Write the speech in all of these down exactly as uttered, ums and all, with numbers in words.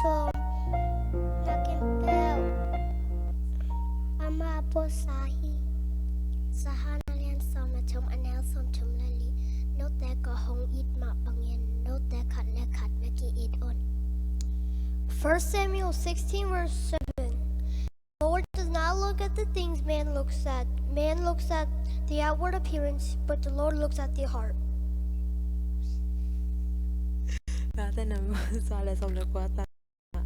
sawm na ken peuh ama puasa hi. Johan a lian sawm le thum, a neu sawm thum le li. Note ka hong it mah bangin note khat le khat na ki-it un. First Samuel sixteen verse seven. Lord does not look at the things man looks at. Man looks at the outward appearance, but the Lord looks at the heart. Tate nam sa le som le kua ta,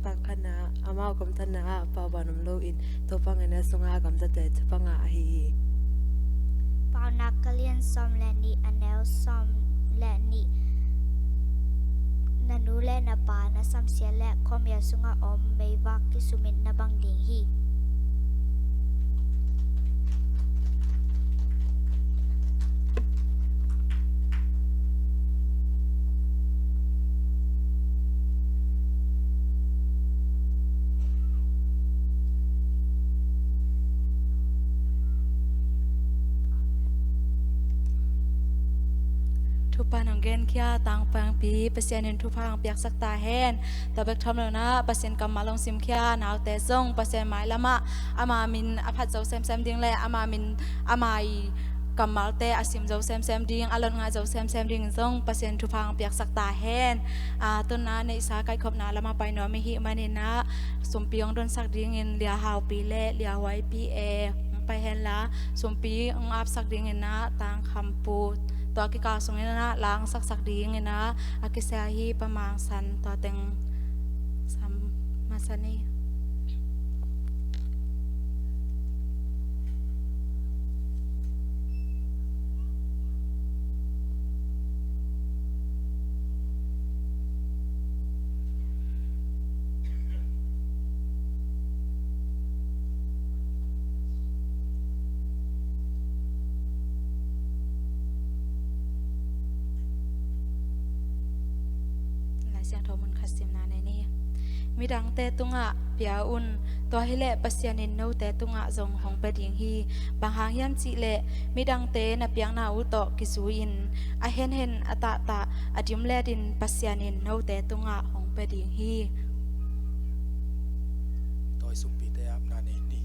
ta khana, amau kamtanna ah pau ban om lo in, Topa ngaihna sunga a gamtate thupha ngah ahi hi. Paunak a lian sawm le nih, a neu sawm le nih. Na nu le na pa na samsia le khuamial sunga om meivak kisumin na bang ding hi. Thupha nong genkhia tangpangpi Pasian in thupha hong piaksak ta hen. Tua bek tham lo in ah Pasian kammal hong simkhia naute zong Pasian mailamah ama min a phat zo semsem ding le ama min, ama i kammalte a sim zo semsem ding, a lot ngah zo semsem ding zong Pasian thupha hong piaksak ta hen. A, tu-in ah neihsa kaikhopna lamah pai nuam i hih manin ah sumpi hong donsak dingin Lia Haupi le Lia Huaipi e hong pai hen la, sumpi hong apsak dingin ah Tang Kham Pu, tua kikal sungin ah la hong saksak dingin ah a kisia hi Pa Mang San, tua teng sam masa ni. Lai Siangtho mun khat simna nei ni. Midangte tungah pia un, tua hileh Pasian in note tungah zong hong pia ding hi. Bang hang hiam cihleh midangte na piakna uh tawh kizui-in a henhen a tahtah a dimlet in Pasian in note tungah hong pia ding hi. Tawi sumpite apna nei ni.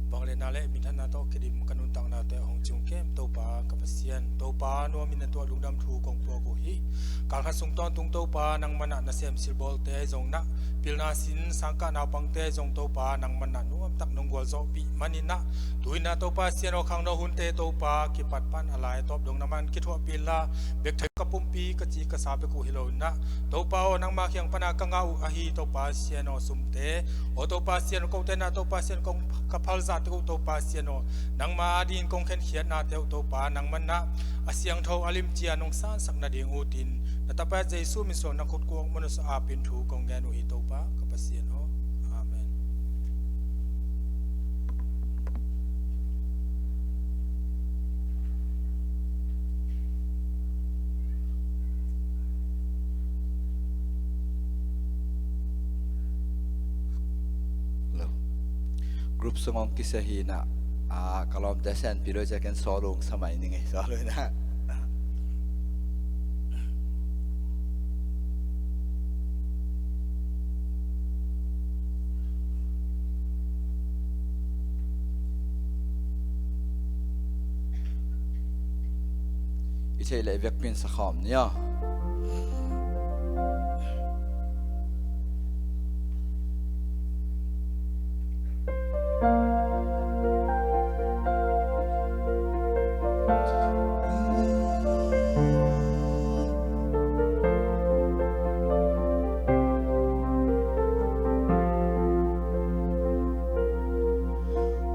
Vangliatna le minthanna tawh kidim ka nuntaknate hong cium kem Topa ka Pasian, Topa nuamin na tuah lungdam thu kong puak uh hi. Kalkhat sung tawntung Topa nangmah na sem silbawlte zong na pilna sin, sangkah naupangte zong Topa nangmah na nuamtak nong gualzawhpih manin ah tu-in ah Topa Sian aw, khangno hunte Topa kipat pan a lai tawp dong nangman kithuahpih inla, bek thei ka pumpi ka ci ka sa bek uh hi lo-in ah Topa aw, nangma kiang pana ka ngah uh ahi Topa Sian aw, sumte aw Topa Sian aw, kote na Topa Sian kong ka phalzah tek uh Topa Sian aw, nangma adingin kong khenkhiatnate uh Topa nangmah na a siangtho a limcia nong sansak nading utin na Tapa Jesu min suang na khutkuak mun ah sa apin thu kong ngen uh hi Topa ka Pasian aw. Amen. Hello. Group sung hong kisia hi na, ah, ka lawmte sianpi lo ciah ken solo hong sa mai ning ei, solo na. I theih leh i vekpi in sa khawm ni aw.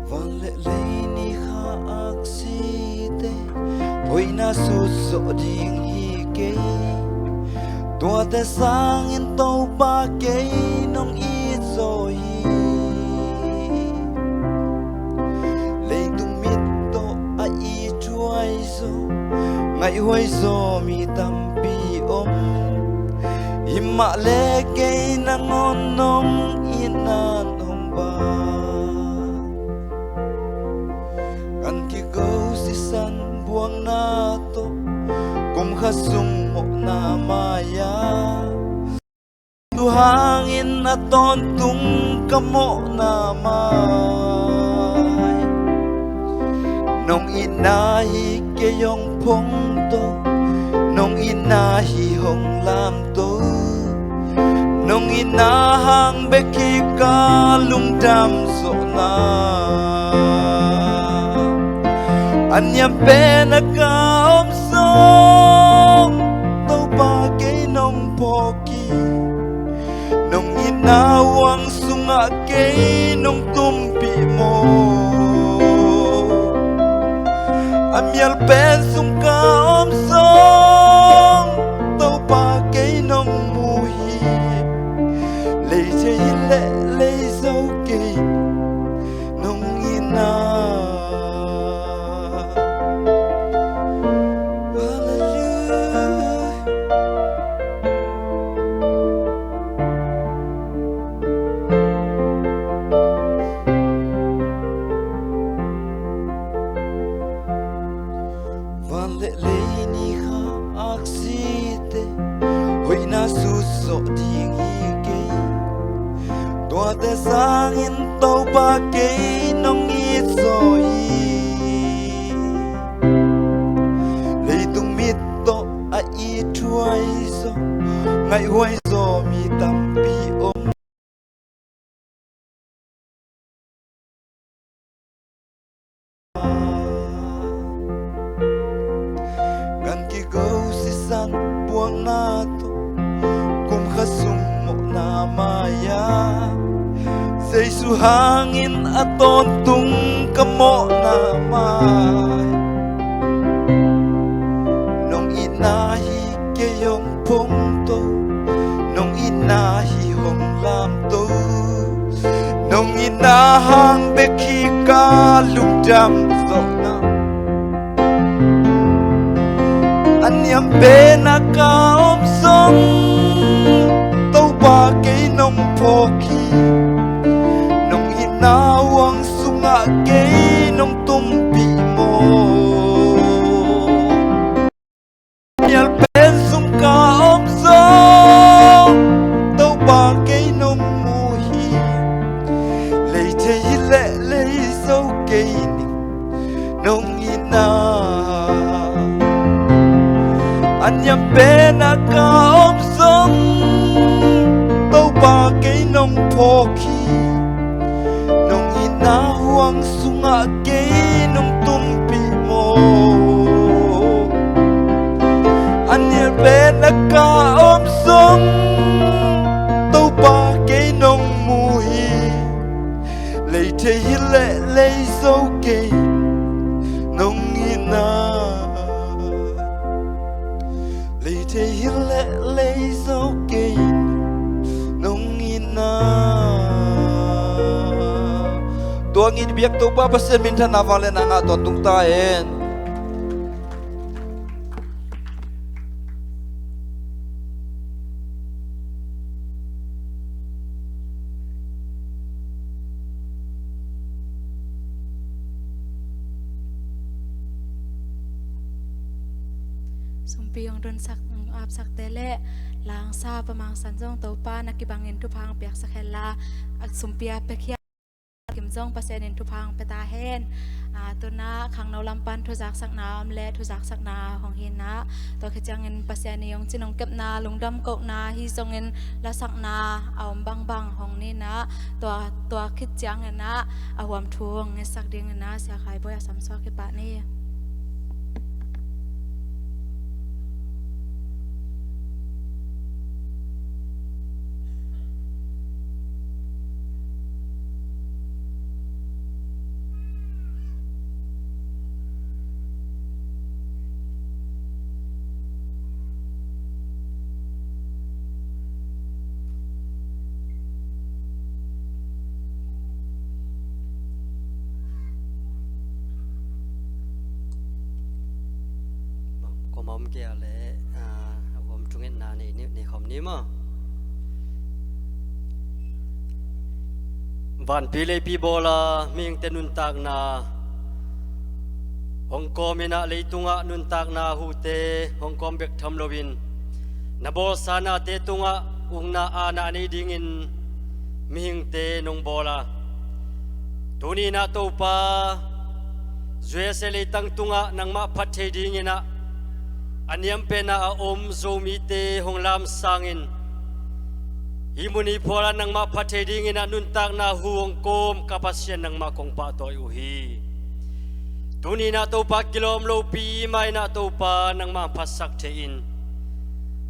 Van le lei ni kha aksite hoihna sut zawh ding hi kei. Tuate sangin Topa kei nong it zaw hi. Leitung mit tawh a ithuai zaw, ngaihhuai zaw mi tampi om. Himah le kei nangawn nong itna hong bang. Kan kigo sisan buangna tawh kum khat sung mawhna mai-a Hangin a tawntung ka mawhna mai, nong itna hi kei hong phongto, nong itna hi hong lamto, nong itna hang bek hi ka lungdam zawhna. A niam pen a ka om zong, Topa kei nong phawk hi. Nong itna huang sungah kei nong tumpih maw? A mial pen sung ka om zong, Topa kei nong mu hi. Lei thei hi leh lei zo kei nong itna. Hallelujah. Van le lei ni kha aksite hoihna sutzawh ding hi kei. Tuate sangin Topa kei nong it zaw hi. Leitung mit tawh a ithuai zaw, ngaihhuai zaw mi tampi om. Gan kigo sisan puakna tawh kum khat sung mawhna mai-ah, Jesu hangin a tawntung ka mawhna mai. Nong itna hi kei hong phongto, nong itna hi hong lamto, nong itna hang bek hi ka lungdam zawhna. A niam pen a ka om zong, Topa kei nong phawk hi. Nong itna huang sungah kei nong tumpih maw? Mial pen sung ka om zong, Topa kei nong mu hi. Lei thei hi leh lei zo kei ning nong itna. A niam pen a ka om zong, Topa kei nong phawk hi. Nong itna huang sungah kei nong tumpih maw? A nial pen a ka om zong, Topa kei nong mu hi. Lei thei hi leh lei zo kei nong itna. Lei thei hi leh lei zo kei nong itna. Tua ngit biak Topa Pasian minthanna vangliatna ngah tawntung ta hen. Sumpi hong donsak, hong apsakte le langsa pamangsan zong Topa na kibangin thupha hong piaksak hen la, a sumpi a piakhia kim zong Pasian in thupha hong pia ta hen. A, tuna khangno lam pan thuzaksakna om le thuzaksakna hong hi na, tua khit ciangin Pasian i hong cin hong kepna, lungdam kohna, hi zongin lasakna a om bangbang hong ni na, tua, tua khit ciangin ah a huam thu hong ngetsak dingin ah Sia Khai Bawi a samsuak hi pah ni. Kua mah om kei a leh, ah, a huam thungetna nei, nei, nei khawm ni maw? Vanpi leipi bawla mihingte nuntakna hong kawm in ah, leitungah nuntakna huhte hong kawm bek tham loin, na bawlsa nate tungah ukna aana a nei dingin mihingte nong bawl a, tuni-in ah Topa, U S A leitang tungah nangmah phat thei dingin ah a niam pena a om Zomite hong lamsangin, hih mun hih phualah nangmah phat thei dingin ah nuntakna hu hong kawm ka Pasian nangmah kong pahtawi uh hi. Tuni-in ah Topa, kilawm lopi mah in ah Topa nangmah phatsak thei in,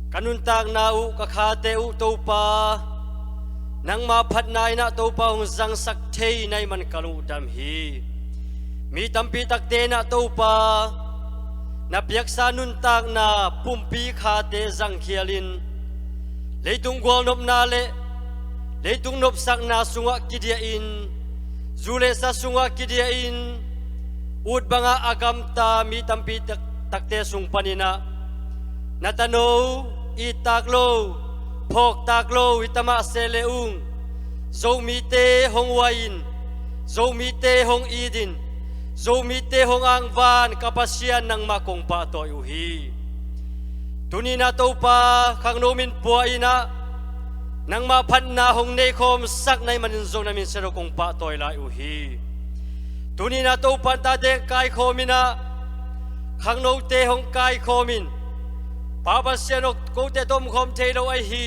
ka nuntakna uh, ka khate uh Topa, nangmah phatna in ah Topa hong zangsak thei na hih man ka lungdam hi. Mi tampi takte in ah Topa, na piaksa nuntakna pumpi khate zangkhialin, leitung gualnopna le leitung nopsakna sungah kidiahin, zu le sa sungah kidiahin, ut bangah a gamta mi tampi tak, takte sung panin ah, na tano, ittak lo, phawktak lo hi ta mah se le ung, Zomite hong uai-in, Zomite hong it-in, Zomite hong angvan ka Pasian nangmah kong pahtawi uh hi. Tuni-in ah Topa, khangno min pua in ah nangmah phatna hong neikhawmsak na hih manin zong na min siangtho kong pahtawi lai uh hi. Tuni-in ah Topa, na tate kaikhawm in ah, khangnote hong kaikhawm in, Pa Pasian aw, kote tawh omkhawm thei lo ahi hi.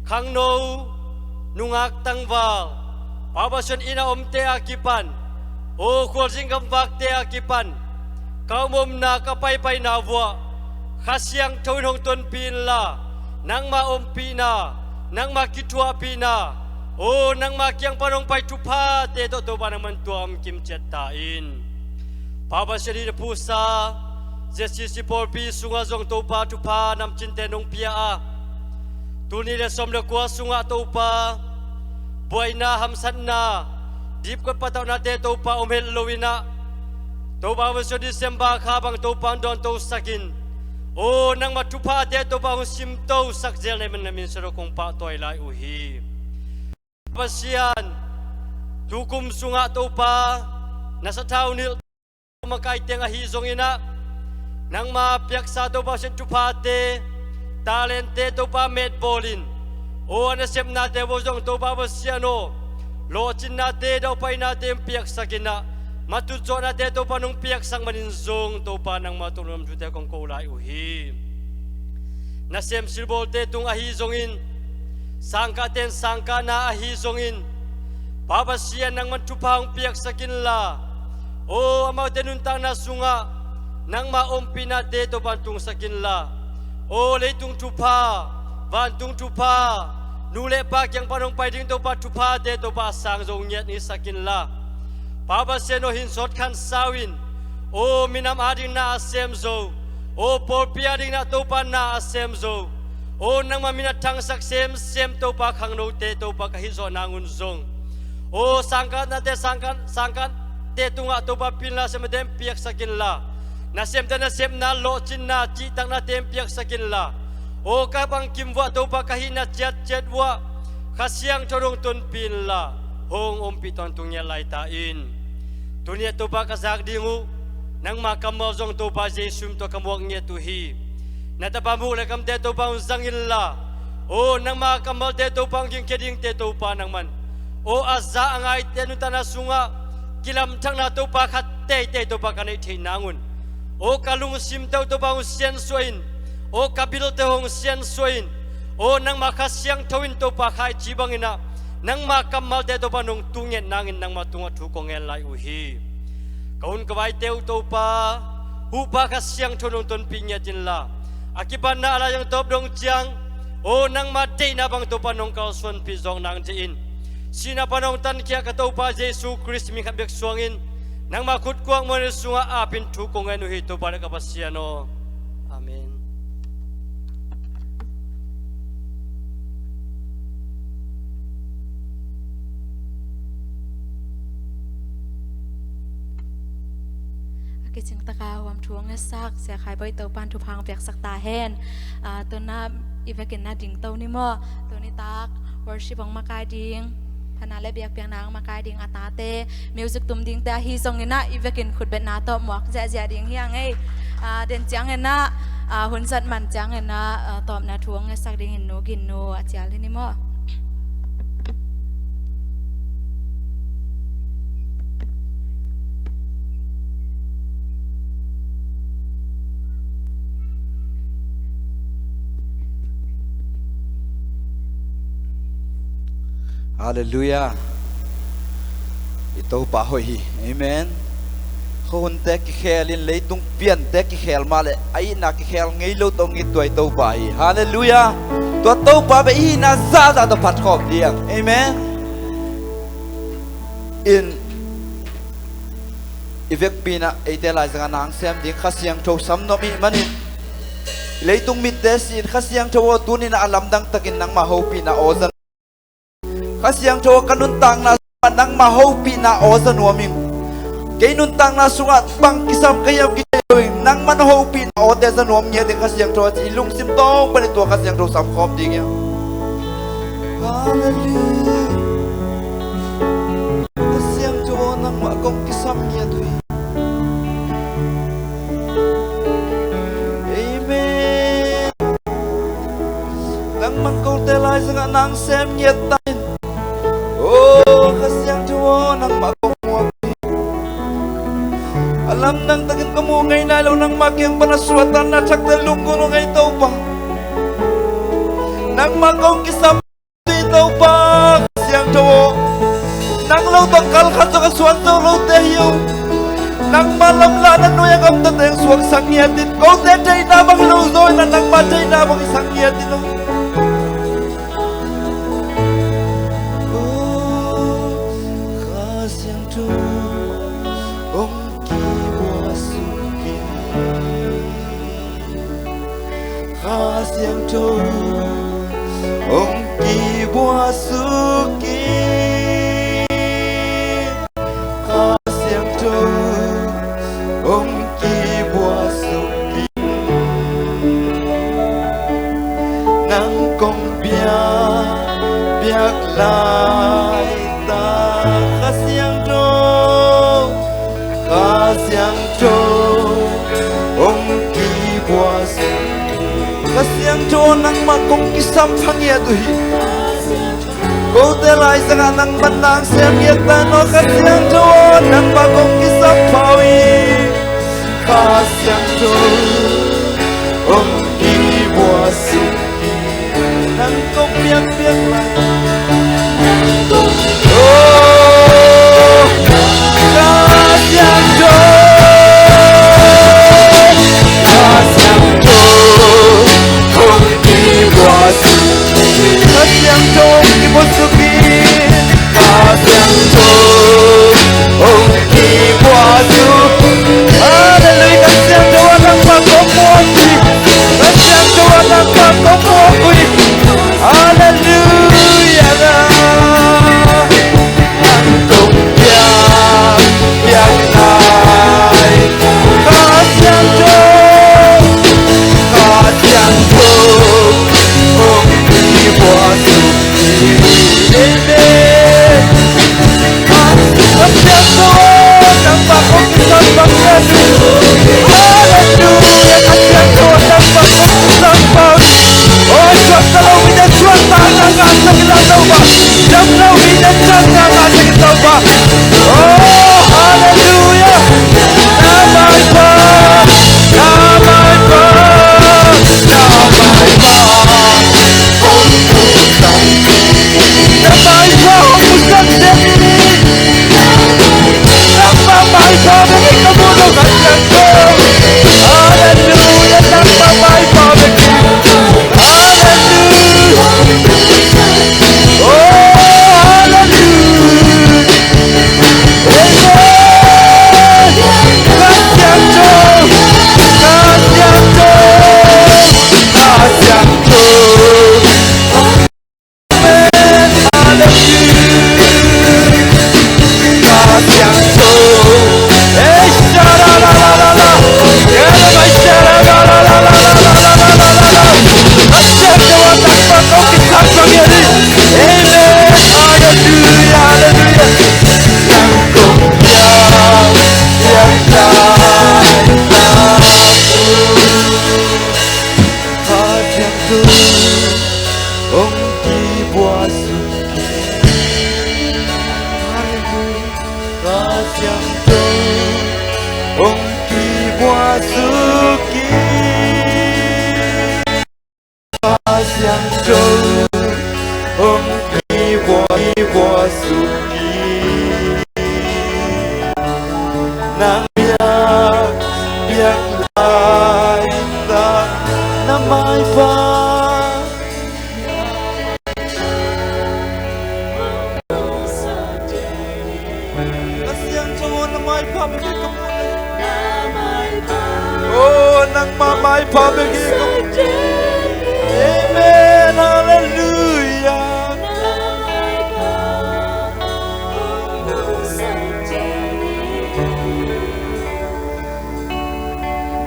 Khangno, nungak tangval, Pa Pasian, inn a omte a kipan, aw, khualzin gamvakte a kipan, ka omomna, ka paipaina vuah Kha Siangtho in hong tonpih inla, nangmah ompihna, nangmah kithuahpihna, aw, nangmah kiang pan hong pai thuphate tawh Topa nangman tuam kim ciat ta in. Pa Pasian, hih na phuhsa Z C C pawlpi sungah zong Topa thupha namcinte nong pia a, tul nih le sawm le kua sungah Topa buaina, hamsatna, dipkuat patauhnate Topa om het lo in ah, Topa Pasian, December kha bang Topa hong dawntosak in, aw, nangmah thuphate Topa hong simtosak zel na hih man na min siangtho kong pahtawi lai uh hi. Pasian, tukum sungah Topa na sathau nilh makai teng ahi zongin ah, nangmah piaksa Topa Pasian thuphate, talentte Topa metbawlin, aw, a nasepnate vuah zong Topa Pasian aw, lawhcinnate, daupainate hong piaksak in ah, matut zawhnate Topa nong piaksak manin zong Topa nangmah tung lungdam thute kong ko lai uh hi. Nasem silbawlte tung ahi zongin, sangkahte in sangkahna ahi zongin, Pa Pasian nangman thupha hong piaksak inla, aw, amaute nuntakna sungah nangmah ompihnate Topa hong tungsak inla, aw, leitung thupha, vantung thupha, nu le pa kiang pan hong pai ding Topa thuphate Topa a sang zo ngiat hong hisak inla, Pa Pasian aw, hinsawt khansau in, aw, minam ading na a sem zo, aw, pawlpi ading na Topa na a sem zo, aw, nangmah min a thangsak semsem Topa khangnote Topa ka hih zawh nangun zong, aw, sangkahnate, sangkah, sangkahte tungah Topa pilna semte hong piaksak inla, nasemte nasepna, lawhcinna, cihtaknate hong piaksak inla, aw, ka bangkim vuah Topa ka hihna ciatciat vuah Kha Siangtho hong tonpih inla, hong ompih tawntung ngiat lai ta in. Tuni-ah Topa ka zak ding uh, nangma kammal zong Topa Jesu min tawh ka muak ngiat uh hi. Na tapa muk le kamte Topa hong zang inla, aw, nangma kammalte Topa hong gingkhia dingte Topa nangman, aw, a za a ngaite nuntakna sungah kilamthakna Topa khat teitei Topa ka neih theih nangun, aw, ka lungsimte uh Topa hong siansuah in, aw, ka bilte hong siansuah in, aw, nangma Kha Siangtho in Topa khaici bangin ah nangma kammalte Topa nong tunget nangin nangma tungah thu kong ngen lai uh hi. Ka hun ka vaite uh Topa, huhpa Kha Siangtho nong tonpih ngiat inla, a kipatna a laiang tawp dong ciang, aw, nangma deihna bang Topa nong kalsuanpih zawk nang dingin, sihna pan hong tankhia ka Topa Jesu Khrist min khat bek suangin nangma khutkuak muanhuai sungah apin thu kong ngen uh hi Topa le ka Pasian aw. Amen. A kicing taka huam thu hong ngetsak Sia Khai Bawi Topan thupha hong piaksak ta hen. Ah, tuna i vekin na dingto ni maw? Tuni tak worship hong makai ding Thana le biakpiakna hong makai ding a tate, music tum dingte ahi zongin ah i vekin khutbetna tawh muak ziahziah ding hi hang ei. Ah, den ciangin ah, ah, hun zat man ciangin ah, ah, tawpna thu hong ngetsak dingin nu Gin Nu a cial hi ni maw? Halleluiah. I Topa hoih hi. Amen. Khuahunte kikhel in, leitung piante kikhel mah le a itna kikhel ngei lo tawh hong it tua i Topa hi. Halleluiah. Tua Topa bek i hihna zahzah tawh phatkhawm ding. Amen. In i vekpi in ah eite laizangah na hong sem ding Kha Siangtho sam nuam i hih manin, i leitung mitte si-in, Kha Siangtho aw, tuni-in ah a lamdang takin nangmah hopihna aw za nuam. Kha Siangtho aw, ka nuntakna sungah nangmah hopihna aw za nuam ing. Kei nuntakna sungah bang kisam ka hiam kithei lo ing. Nangmah na hopihna awte za nuam ngiat ing Kha Siangtho aw, ci i lungsim tawng panin tua Kha Siangtho sam khawm ding hi hang. Halleluiah. Kha Siangtho aw, nangmah kong kisam ngiat uh hi. Amen. Nangmah kote laizangah na hong sem ngiat ta in. Oh, Kha Siangtho aw, nangmah kong muak uh hi. A lamdang takin ka mu ngei nai lo, nangmah kiang pan a suahtakna thakte lunggulh hong ei Topa. Nangmah kong kisam Topa Kha Siangtho aw, nang lo tawh kal khat zong a suan zo lote hi uh. Nangmah lamlahna nuai-ah ka omte teng suaksak ngiat in. Kote theihna bang hi lo zaw in ah, nangmah theihna bang hi sak ngiat in aw. Oh, Kha Siangtho hong kibuak suk in. Kha Siangtho hong kibuak suk in. Kha Siangtho hong kibuak suk in. Nang kong biak, biak lai ta Kha Siangtho. Kha Siangtho hong kibuak suk. Kha Siangtho aw, nangmah kong kisam pha ngiat uh hi. Kote laizangah nangmah na hong sem ngiat ta in aw Kha Siangtho aw, nangmah kong kisam pha uh hi. Kha Siangtho hong kibuak suk. Nang kong biakpiak lai. Oh, Kha Siangtho, Kha Siangtho hong kibuak suk. Kha Siangtho hong kibuak suk in. Kha Siangtho hong kibuak suk. Halleluiah. Kha Siangtho aw, nangmah kong muak uh hi. Kha Siangtho aw, nangmah kong muak uh hi. Halleluiah. Oh, nangmah maipha bek hi ka mu. Amen. Halleluia.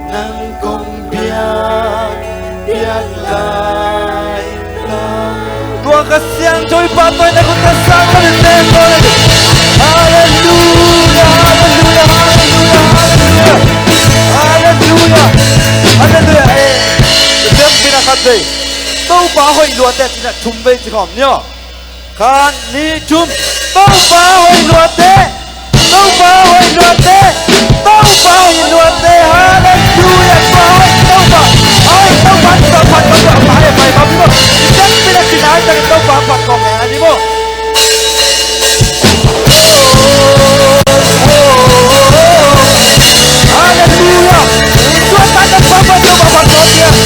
Nang kong biak, biak lai. Tua Kha Siangtho i pahtawi na kong ka sang ka ding teng ko na. Halleluia, halleluia, halleluia, halleluia. Halleluia, halleluia. Eh, biakpiakna khat vei. Topa hoih luate cih na thum vei ci khawm ni aw. Khat, nih, thum. Topa hoih luate. Topa hoih luate. Topa hoih luate. Halleluia. Topa hoih, Topa. Hoih, Topa, Topa, Topa, Topa, hoih, hoih, hoih, hoih. Biakpiakna kinai tak Topa phat kawm ngai ni maw. Halleluia. Tua tak Topa phat, Topa phat kawm ngai.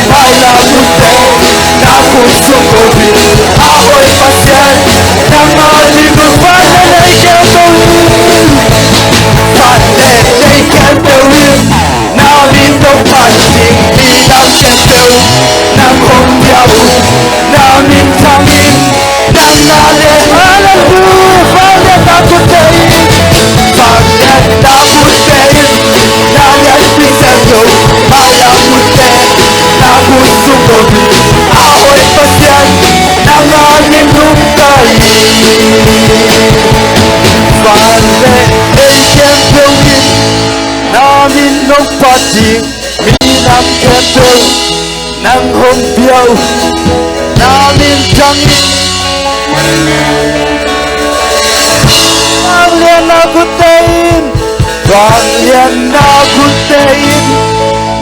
Mailam hunte na khut sung komin, a hoih Pasian, nang ading uh vanglian a nei khempeuh in. Vanglian a nei khempeuh in, na min dong phat ding, minam khempeuh nang hong pia uh, na min thang in, nang na lian. Halleluiah. Vanglian na khutte in, vanglian na khutte in, na lianpi sem lo, mailam hunte na khut sung komin, a hoih Pasian, nang ading nungta in. Vanglian a nei khempeuh in, na min hong phat ding, minam khempeuh nang hong pia uh, na min thang in. Vanglian na khutte in, vanglian na khutte in,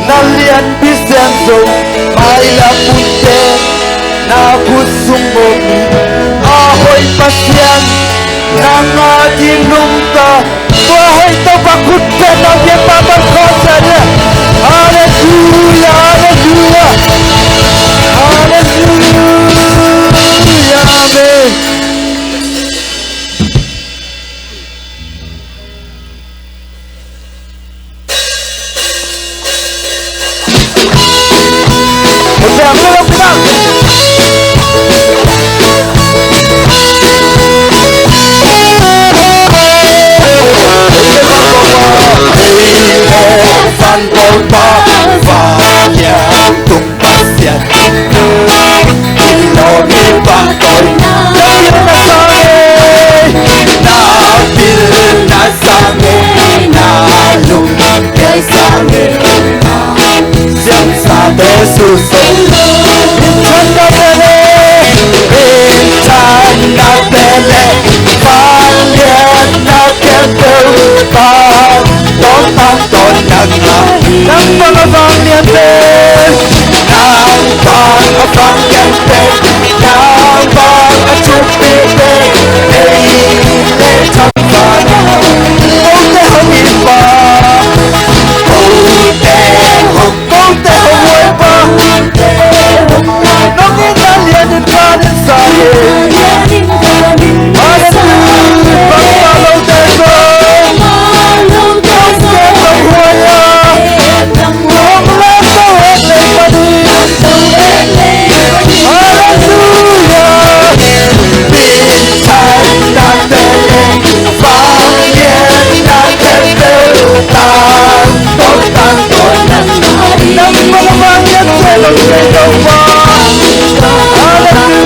na lianpi sem zong, mailam hunte na khut sung komin, a hoih Pasian, nang ading nungta. Tua hoih Topa khut pen na piak pa pan khawm sa dia. Halleluiah, halleluiah. Halleluiah, amen. Nang bang a vanglian pen, nang bang a vanglian pen, nang bang a thupite pen, ei le thangvana kote hong itpa, kote hong, kote hong huaipa. Nong itna lianin kanin sa hi. Halleluiah. Bangmah lote zong, nong itna hong huai a, nong lamto ek lei pan hi. Halleluiah. Nang bang a vanglian pen hong thei lo pa. Halleluiah.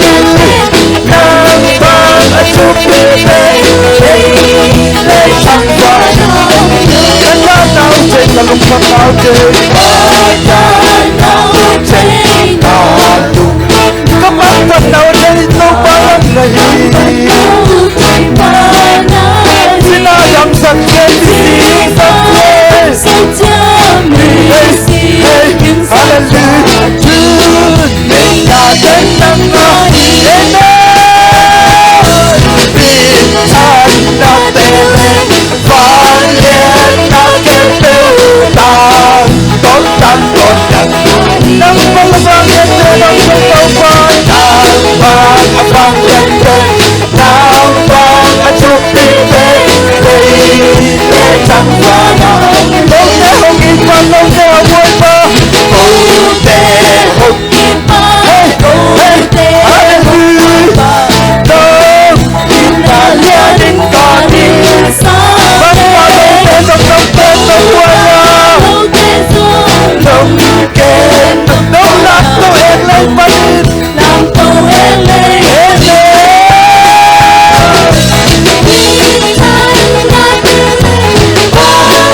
Nang bang a thupite pen, ei le thangvana ka na nau thei, ka lung ka nau thei, ka na nau thei, ka lung ka mangthang nau thei Topa lam na hi. Sina damsak thei, sina damsak thei. Hey, hey, halleluiah. Amen. Nang bang a vanglian pen hong thei lo pa. Nang bang a vanglian pen, nang bang a thupite pen, ei le thangvana kote hong itpa, kote hong huaipa, kote hong itpa. Hey, hey, halleluiah. Nong itna lianin kanin sa. Bangmah lote zong nong pen nong huai a, nong ken nong lamto ek lei pan hi. Lamto ek lei. Amen.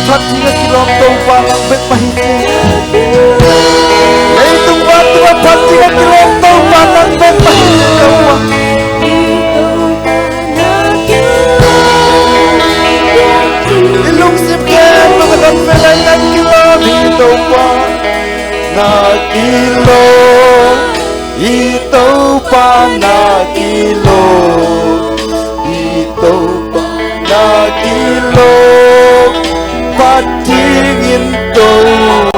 Phat ding a kilawm Topa nang bek mah hi ci. Leitung vantung ah phat ding a kilawm Topa nang bek mah hi ci Topa. I lungsim khempeuh a dang velai nang kilawm hi Topa. Na kilawm hi Topa, na kilawm hi Topa, na kilawm. Phat dingin Topa,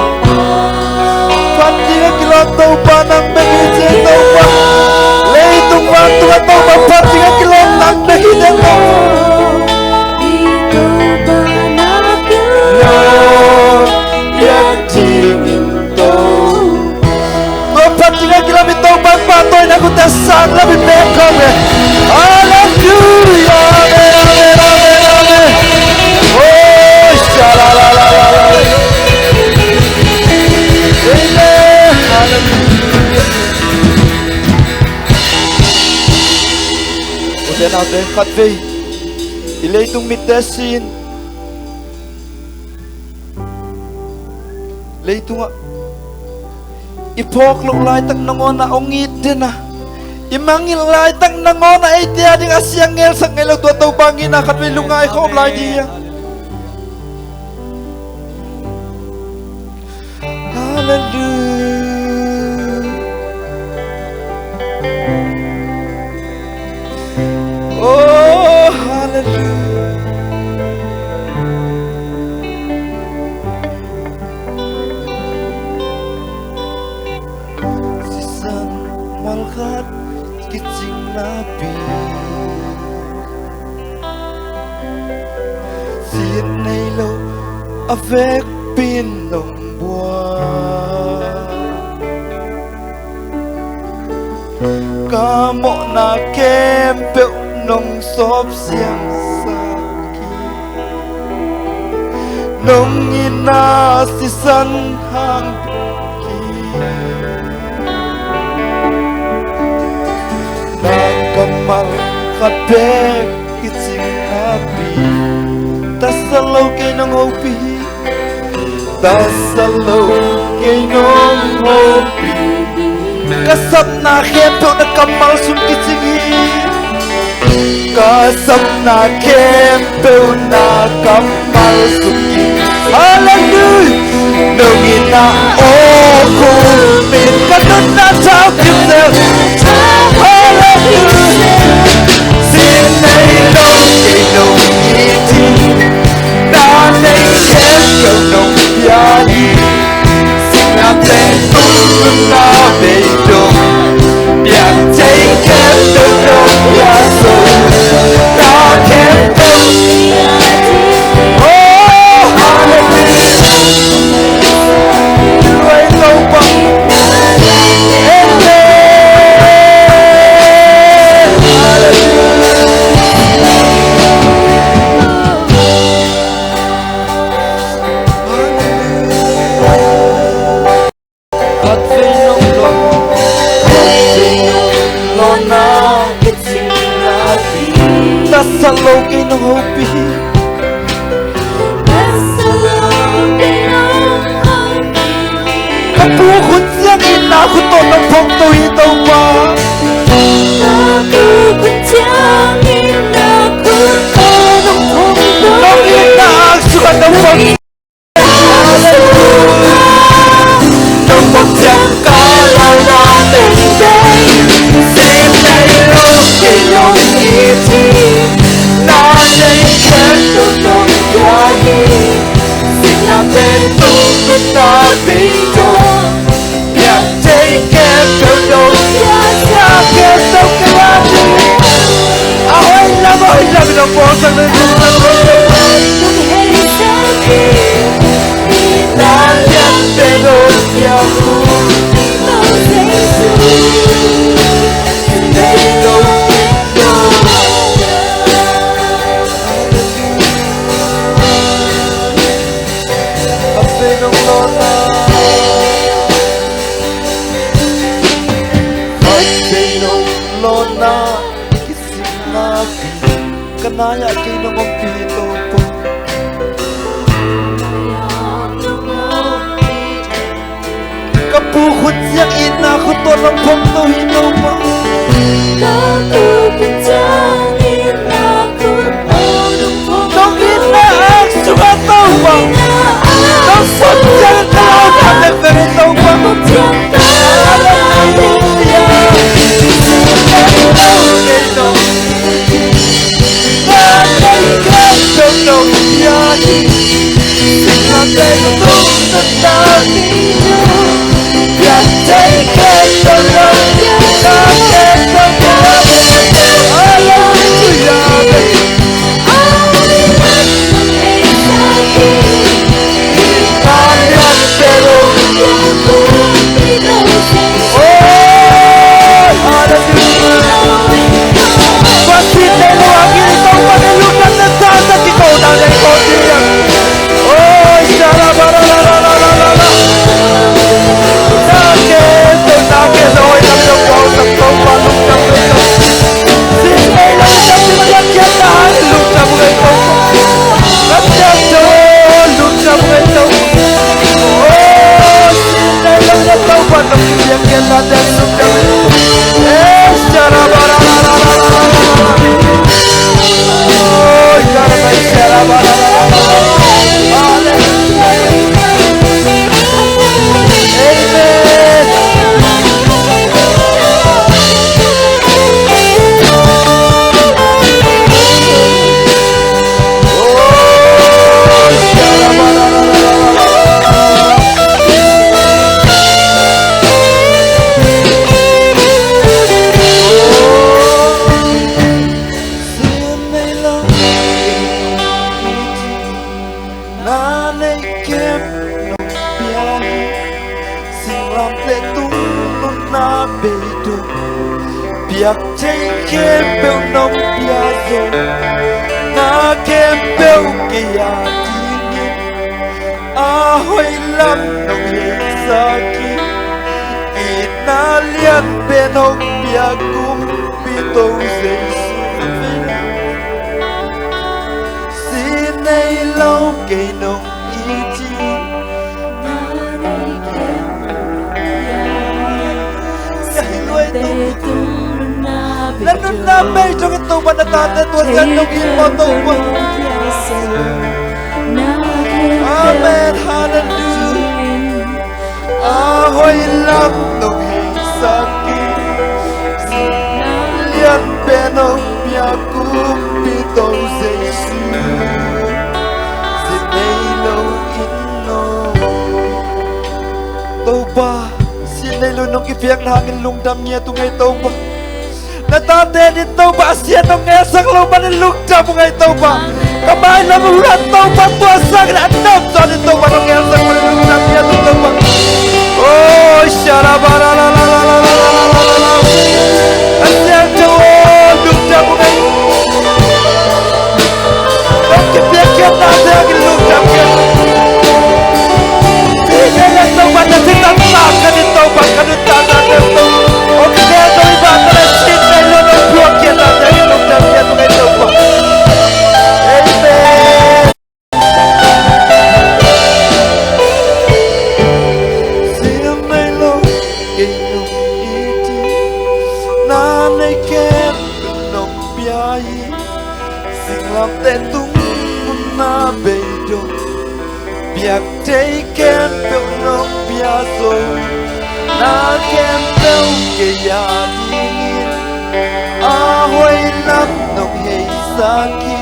phat ding a kilawm Topa nang bek hi ci Topa. Leitung vantung ah Topa phat ding a kilawm nang bek hi ci Topa. Phat ding a kilawm i Topa pahtawina kute sang lam i pek khawm e. Halleluia. Amen, amen, amen, amen. Oh, sha la la la la la. Amen. Halleluia. Ute naute, khatvei i leitung mitte sin leitungah i phawk loh laitak nangawn ah hong it den a, i mangngilh laitak nangawn ah eite a ding a siang ngelsak ngei lo tua Topa ngitna khatvei lungngai khawm lai ding hi a. Halleluia. Oh, halleluia. Sisan malkhat kicing napi, sin nei lo a vekpi in nong buang. Ka mawhna khempeuh nong sawp siangsak hi. Nong itna sisan hang hi. Na kammal khat bek kicing napi, tasal lo kei nong hopih hi. Tasalo kei nong hopih hi. Ka sapna khempeuh na kammal sung kicing hi. Ka sapna khempeuh na kammal sung kicing hi. Halleluiah. Nong itna aw khumin ka nunna thau kim zel. Halleluiah. Sin nei lo kei nong it hi. Na nei khempeuh nong pia hi. Singlamteh tung nunna beidong. Piang thei khempeuh nong pia zo. Na khempeuh. Oh, halleluiah. Praise Topa. Amen. Halleluiah. Khat vei nong lo, khat vei nong lo na kicing na hi. Tasalo kei nong hopih hi. Tasalo kei nong hopih hi. Ka pu khut ciang itna khut tawh nong phongto hi Topa. Ka pu khut ciang itna khut tawh nong phongto hi. Nong itna aksuk ah nong phongto. Nong phawk ciang ka lau na tengteng. Sin nei lo kei nong it hi. Na nei khempeuh nong pia hi. Singlamteh tung nunna beidong. Piang thei khempeuh nong pia. Sa khempeuh kei a ding. A hoih lam, a hoih lam nong bawlsak na hi. Ka nai-ah kei nong ompih hi Topa. Ka pu khut ciang itna khut tawh nong phongto hi Topa. Ka pu khut ciang itna khut tawh nong phongto hi. Nong itna aksuk ah Topa. Nong phawk ciang ka lau na tengteng hi Topa. Halleluiah. Na nei khempeuh nong pia hi. Singlamteh tung nunna beidong. Piak thei khempeuh nong pia zo. Na khempeuh kei a dingin a hoih lam nong heisak hi. Itna lian pen hong piak Kumpi To Jesu. Sin nei lo kei nong it hi. Amen. Zong in Topa na tate tua sian nong it maw Topa. Amen. Halleluia. A hoih lam nong heisak hi. Lian pen hong pia kumpi To Jesu. Sin nei lo in no. Topa, sin nei lo nong kipiakna hangin lungdam ngiat ung ei Topa. Na tate in Topa a sia nong ngelsak lo manin lungdam ung ei Topa. Ka mailam uh hula Topa tua sangin a nam zaw in Topa nong ngelsak manin lungdam ngiat ung Topa. Oh, shala ba la la la la la la la la la la. A siangtho aw lungdam ung ei. Nong kipiakkhiatna te hangin lungdam ngiat ung. Singlamteh tung mun na beidong. Biak thei khempeuh nong pia zo. Na khempeuh kei a dingin a hoih lam nong heisak hi.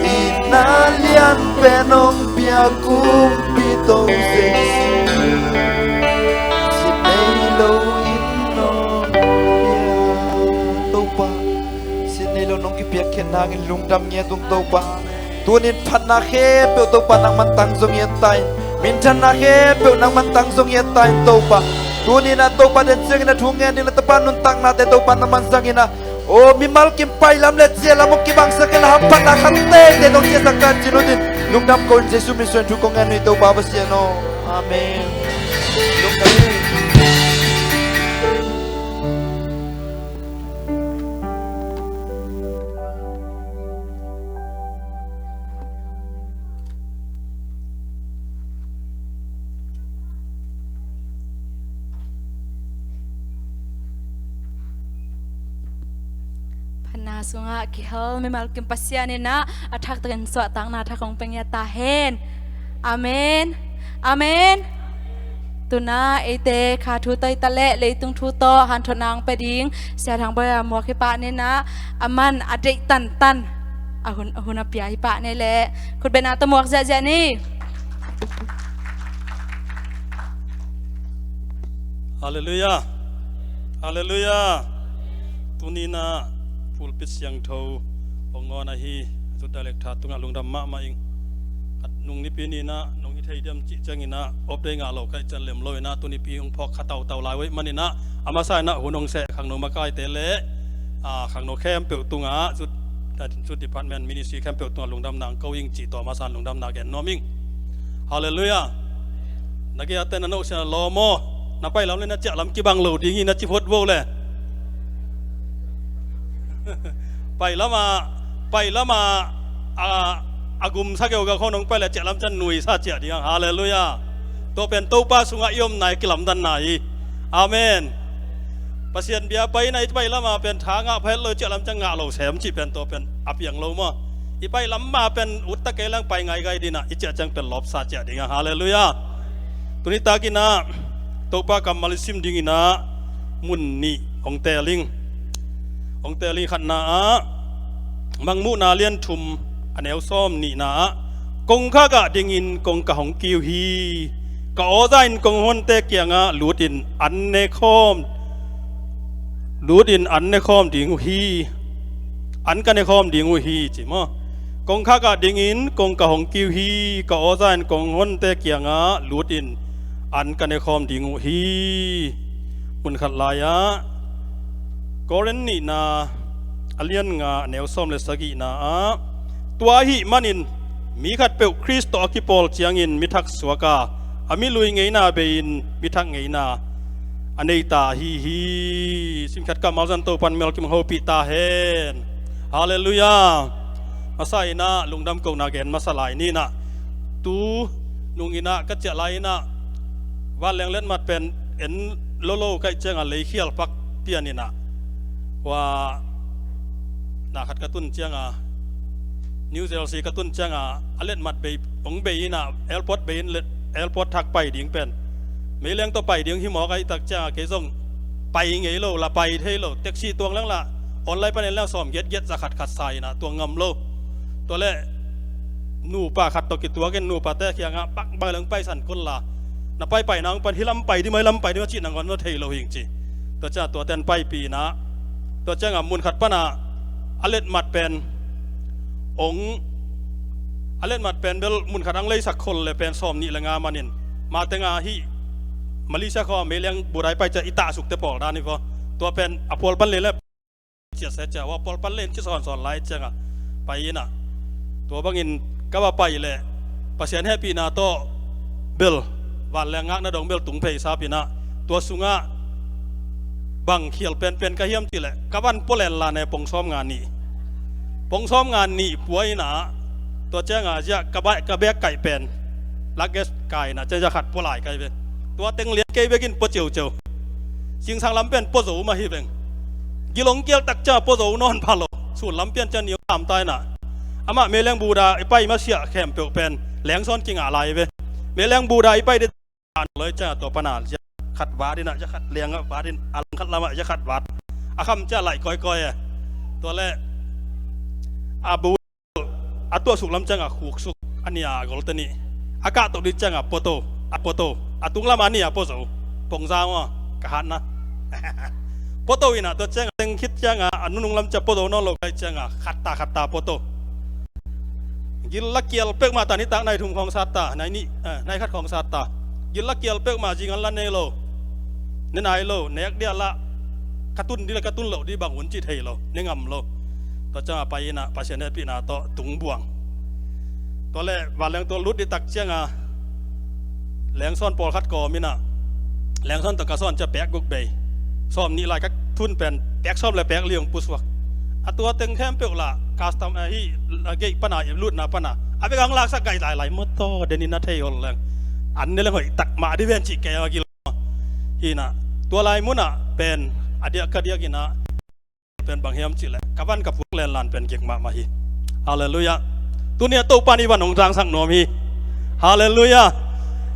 Itna lian pen nong pia kumpi To Jesu. Sin nei lo in nong pia Topa. Sin nei lo nong kipiakkhiatna hangin lungdam ngiat ung Topa. Tunin phatna khempeuh Topa nangman tang zong ngiat ta in. Minthanna khempeuh nangman tang zong ngiat ta in Topa. Tunin ah Topa den ciangin a thu ngen ding le Topa nuntaknate Topa nangman zangin ah. O mimal kim pailam le ciahlam hong kibangsak in a hamphatna khat tengte nong ciahsak ta in ci lutin. Lungdam ko in Jesu min suangin thu kong ngen hi Topa Pasian aw. Amen. Lungdam hi. Phatna sungah kihel mimal kim Pasian in ah a thak takin suahtakna thak hong pia ngiat ta hen. Amen. Amen. Tuna eite kha thu tawh i ta leh leitung thu tawh hanthotna hong pia ding Sia Thang Bawi a muak hi pah ni nah, a man a deih tantan a hun, a hun a pia hi pah ni leh khutbetna tawh muak ziahziah ni. Halleluiah. Halleluiah. Tuni nah pulpit siangtho hong ngawn ahi Youth Director tungah lungdam mahmah ing. Nung nipi ni nah nong hi thei diam cih ciangin ah off day ngah lo ka hih ciang lem lo in ah tunipi hong phawk kha tautau lai uh ahih manin ah a masa in ah hun hong seh khangno makaite le, ah, khangno khempeuh tungah Youth, Youth Department Ministry khempeuh tungah lungdamna hong ko ing cih tua masa in lungdamna gen nuam ing. Halleluiah. Na gei a te na nusia lawm aw. Na pailam le na ciahlam kibang lo ding hi na ci phot vo le. Pailam ah, pailam ah, a, a gumsa geugau khawng nong pai le ciahlam ciang nuisa ciah ding hang. Halleluiah. Tua pen Topa sungah i omna i kilamdanna hi. Amen. Pasian bia pai in ah i pailam ah pen tha ngah pha het lo, i ciahlam ciang ngah lo sem cih pen tua pen a piang lo maw. I pailam ah pen utta kei leng pai ngaigai ding in ah i ciah ciang pen lawpsa ciah ding hang. Halleluiah. Tuni takin ah Topa kammal i sim dingin ah mun nih hong teel ing. Hong teel ing. Khatna ah Mangmuhna lian thum a neu sawm nihna ah, kongkhak ah dingin kong ka hong kiu hi. Ka awza in kong honte kiangah lutin an ne khawm, lutin an ne khawm ding uh hi. An ka ne khawm ding uh hi ci maw. Kongkhak ah dingin kong ka hong kiu hi. Ka awza in kong honte kiangah lutin an ka ne khawm ding uh hi. Mun khat lai-ah Korin nihna a lian nga a neu sawm le sagihna ah, tua ahih manin mi khatpeuh Khrist tawh a kipawl ciangin mi thak suak a, a milui ngeina bei-in mi thak ngeina a nei ta ahi hi. Simkhiat kammal zang Topan mimal kim hopih ta hen. Halleluiah. Masa in ah lungdam kohna gen masa lai ni nah, tu nung in ah ka ciah lai in ah vanleng letmat pen en lolo ka hih ciangah leikhial pak pian in ah, hua Na khat ka tun cianga, New Jersey ka tun cianga, a letmat bei, hong bei ina, airport bei in let, airport thak pai ding pen meileng tawh pai ding hi mawk a, i tak cianga kei zong pai ngei lo, la pai thei lo, taxi tuang leng la online panin leng sawm giatgiat za khat khat sa ina, tuang ngam lo. Tua le nupa khat tawh kituakin nupate kiangah bang bang leng paisan kul la, na paipai nang pan hi lam pai di mai, lam pai di mai cih nangawn na thei lo hing ci. Tua cianga tuaten paipih ina, tua cianga mun khat pana a letmat pen ong, a letmat pen bel mun khat ang leisak khol le pen sawm nih le nga manin, ma tenga hi Malaysia khawng meileng budai pai cia i tahsukte pawl dan hi vaw. Tua pen a pawl pan le le cia se cia, wa pawl pan len ci sawnsawn lai cianga pai ina, tua bangin ka va pai le Pasian hehpihna tawh bel vanleng ngakna dong bel tung phei sap ina, tua sungah bang khial penpen ka hiam cih le ka van pua len la ne pong sawm nga nih, pong sawm nga nih pua ina, tua cianga ziah ka baih, ka bek kaih pen luggage kai ina, cia ziah khat pua lai kai ve. Tua teng lian kei bekin pua ciauciau. Singsang lam pen pua zo mah hi veng. Gilong kial tak cia pua zo nawn pha lo. Sun lam pian cia niu tam tai na. Amah meileng buda i pai masiah khempeuh pen lengsawn kingah lai ve. Meileng buda i pai di loi cia tua pana zia khat vat ina, zia khat liangah vat in, a lang khat lamah zia khat vat. A kham cia laih kawikawi e. Tua le a bu a tuahsuk lam cianga khuksuk a nia a golte nih. A kahtoh dih cianga puato, a puato. A tunglam a nia puazo. Pongzang aw, ka hatna. Puato ina tua cianga teng khit cianga a nunung lam cia puazo nawn lo kai cianga khatta khatta puato. Gil la kial peuhmah ta nitak nai thum khawng satta, nai nih, eh, nai khat khawng satta. Gil la kial peuhmah zingan la nei lo. Ne nai lo, nek dia la ka tun dih le ka tun loh dih bang un cih thei lo, ne ngam lo. Tua cianga pai ina Pasian hehpihna tawh tung buang. Tua le vanleng tua lut dih tak cianga lengsawn pawlkhat kawm ina, lengsawn tawh ka sawn cia pek guk bei. Sawm nih lai ka thun pen pek sawm le pek li hong pusuak. A tua teng khempeuh la custom ahi, a gate pana, lutna pana a bek ang laksak gai lailai, motor denin a thei hol leng an ne leng hoih tak mah dih ven cih kei a gil. Hina, tua lai muna pen a diak ka diak ina pen bang hiam cih le ka van ka puak lenlan pen gik mahmah hi. Halleluiah. Tunia Topa nih van hong zangsak nuam hi. Halleluiah.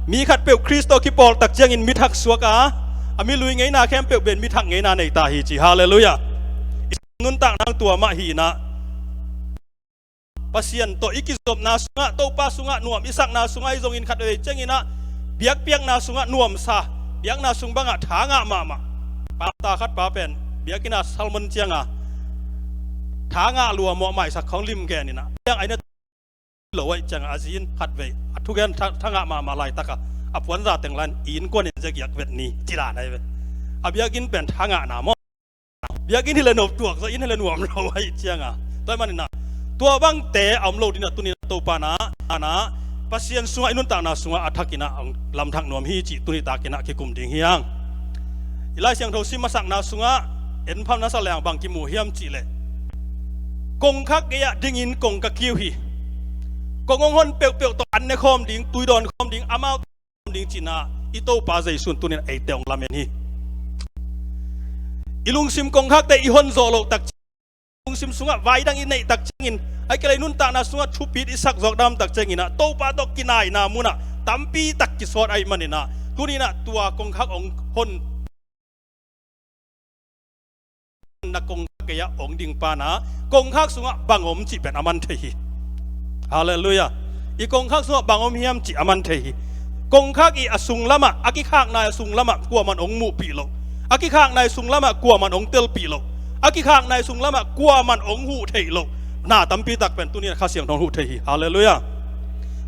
Mi khatpeuh Khrist tawh kipawl tak ciangin mi thak suak a, a mi lui ngeina khempeuh pen mi thak ngeina nei ta hi ci. Halleluiah. I nuntakna tua mah hi ina Pasian tawh i kizopna sungah, Topa sungah nuam i sakna sungah i zongin khat vei cianginah biakpiakna sungah nuamsa, biakna sung bangah tha ngah mahmah. Pasta khat pa pen biakinn ah sermon cianga tha ngah lua mawh maisak khawng lim geninah biak aina lo aih cianga a zin khat vei a thugen tha, tha ngah mahmah laitakah a puanza teng lan i innkuanin zegiak vet ni ci dan ahi ve. A biakinn pen tha ngahna maw? Biakinn hi le nop tuak zaw, inn hi le nuam lo ahi cianga. Tua ahih maninah tua bangte a om lo dinah tuninah Topa na, anah Pasian sungah i nuntakna sungah a thakinah lamthak nuam hi cih tuni takinah kikum ding hi hang. I Lai Siangtho sim masakna sungah en pham na sa leng bang kimu hiam cihleh kongkhak gei-ah dingin kong ka kiu hi. Kong hong hon peuhpeuh tawh an ne khawm ding, tui dawn khawm ding, amau ding cinah i Topa Jesu in tunin eite hong lamen hi. I lungsim kongkhakte i hon zawh loh tak ciangin, lungsim sungah vaidang i neih tak ciangin, a kilei nuntakna sungah thupit i sak zawk dam tak cianginah Topa tawh kinaina munah tampi tak kisawt ahih maninah tuninah tua kongkhak hong hon na kongkhak gei-ah hong ding pana kongkhak sungah bang om cih pen a man thei hi. Halleluiah. I kongkhak sungah bang om hiam cih a man thei hi. Kongkhak i a sung lamah, a kikhakna i a sung lamah kuaman hong muhpih loh, a kikhakna i sung lamah kuaman hong telpih loh, a kikhakna i sung lamah kuaman hong huh theih loh na tampi tak pen tuninah Kha Siangtho hong huh thei hi. Halleluiah.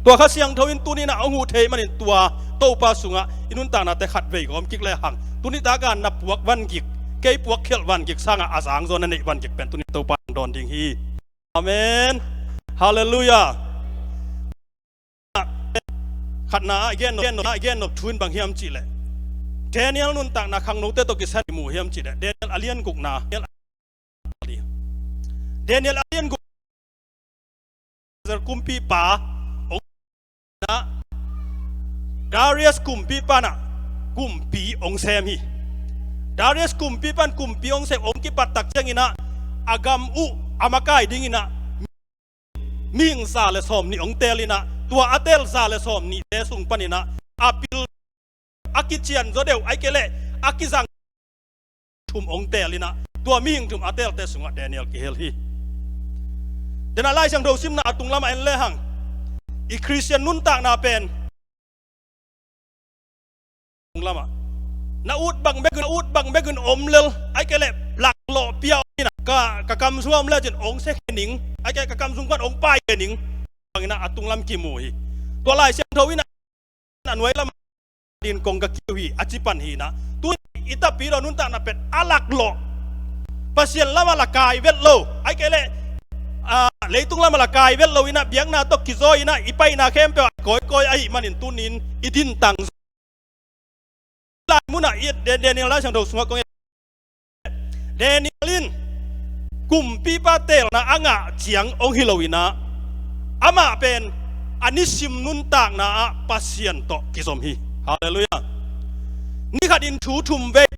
Tua Kha Siangtho in tuninah hong huh thei manin tua Topa sungah i nuntaknate khat vei gawm kik lehang tuni taka na puak vangik, kei puak khialh vangik sangah a zangzaw na neih vangik pen tuni Topa in dawn ding hi. Amen. Halleluiah. Khatna ah i gen nop, gen nop, i gen nop thu in bang hiam cihleh Daniel nuntakna khangnote tawh kisai mu hiam cihleh Daniel a lian gukna, Daniel a lian guk, kumpipa hong na, Darius kumpipa na kumpi hong sem hi. Darius kumpipa in kumpi hong sem, hong kipat tak cianginah a gam uh, a makai dinginah mihing za le sawm nih hong teelinah, tua a teel za le sawm nihte sung paninah a pil, a kician zaw deuh, ahih kei leh a kizang thum hong teelinah, tua mihing thum a teelte sungah Daniel kihel hi. Denah Lai Siangtho simna a tunglamah en lehang, i Khristian nuntakna pen tunglamah na ut bang bekin, na ut bang bekin om lel, ahih kei leh laklawh pia om inah, ka, ka kam sung om lecin hong sia khe ning, ahih kei leh ka kam sung pan hong pai khe ning, banginah a tunglam kimu hi. Tua Lai Siangtho inah a nuai lamah din kong ka kiu hi a ci pan hinah, tu i tapidaw nuntakna pen a laklawh, Pasian lamah la kai vet lo, ahih kei leh, a, leitung lamah la kai vet lo inah, biakna tawh kizaw inah i paina khempeuh a kawikawi ahih manin tunin i dintang lai munah i et. Dan-, Daniel Lai Siangtho sungah kong et, Daniel in kumpipa teelna a ngah ciang hong hi lo inah, amah pen a nisim nuntakna ah Pasian tawh kizom hi. Halleluiah. Nikhat in thu thum vei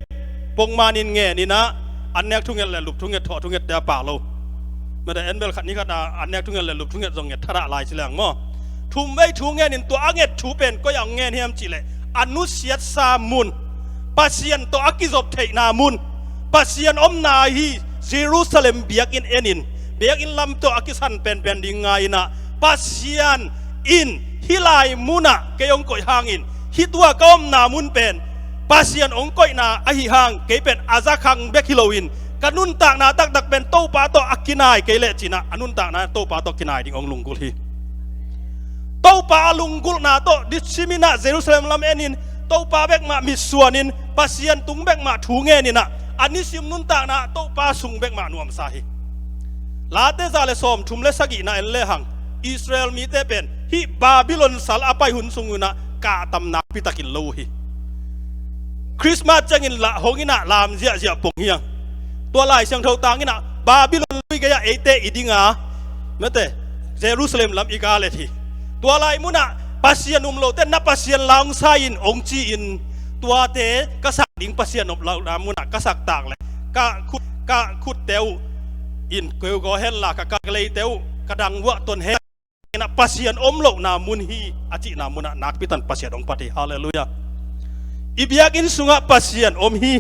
pongman in ngen inah, an nek thunget le lup thunget, thawh thungette a pah lo. Mete en bel khat nikhat a an nek thunget le lup thunget zong nget thadah lai ci leng maw. Thum vei thu ngenin, tua a nget thu pen koi ah hong ngen hiam cihleh, a nusiatsa mun, Pasian tawh a kizop theihna mun, Pasian omna hi Jerusalem biakinn enin, biakinn lam tawh a kisan penpen ding ngai inah, Pasian in hih lai munah kei hong koih hangin, hih tua ka omna mun pen Pasian hong koihna ahi hang, kei pen a zakhang bek hi loin, ka nuntakna taktak pen Topa tawh a kinai kei leh cinah, a nuntakna Topa tawh kinai ding hong lunggulh hi. Topa a lunggulhna tawh disiminah Jerusalem lam enin, Topa bekmah mitsuanin, Pasian tung bekmah thu ngeninah, a nisim nuntakna Topa sung bekmah nuamsa hi. Late za le sawm thum le sagihna en lehang, Israel mite pen hih Babylon sal a pai hun sungunah kahtam nakpitakin lo uh hi. Christmas ciangin lah hong inah lam ziahziah pong hiang. Tua Lai Siangtho tanginah Babylon lui gei-ah eite i dinga, mete, Jerusalem lam i galet hi. Tua lai munah Pasian um lote na Pasian la hong sa in hong ci-in, tuate ka sak ding Pasian om lohna munah ka sak tak le, ka khut, ka khutte uh in keugaw henla, ka kaleite uh ka dangvuah ton hen. Pasian om lohna mun hi a cihna munah nakpitan Pasian hong pat hi. Halleluiah. I biakinn sungah Pasian om hi.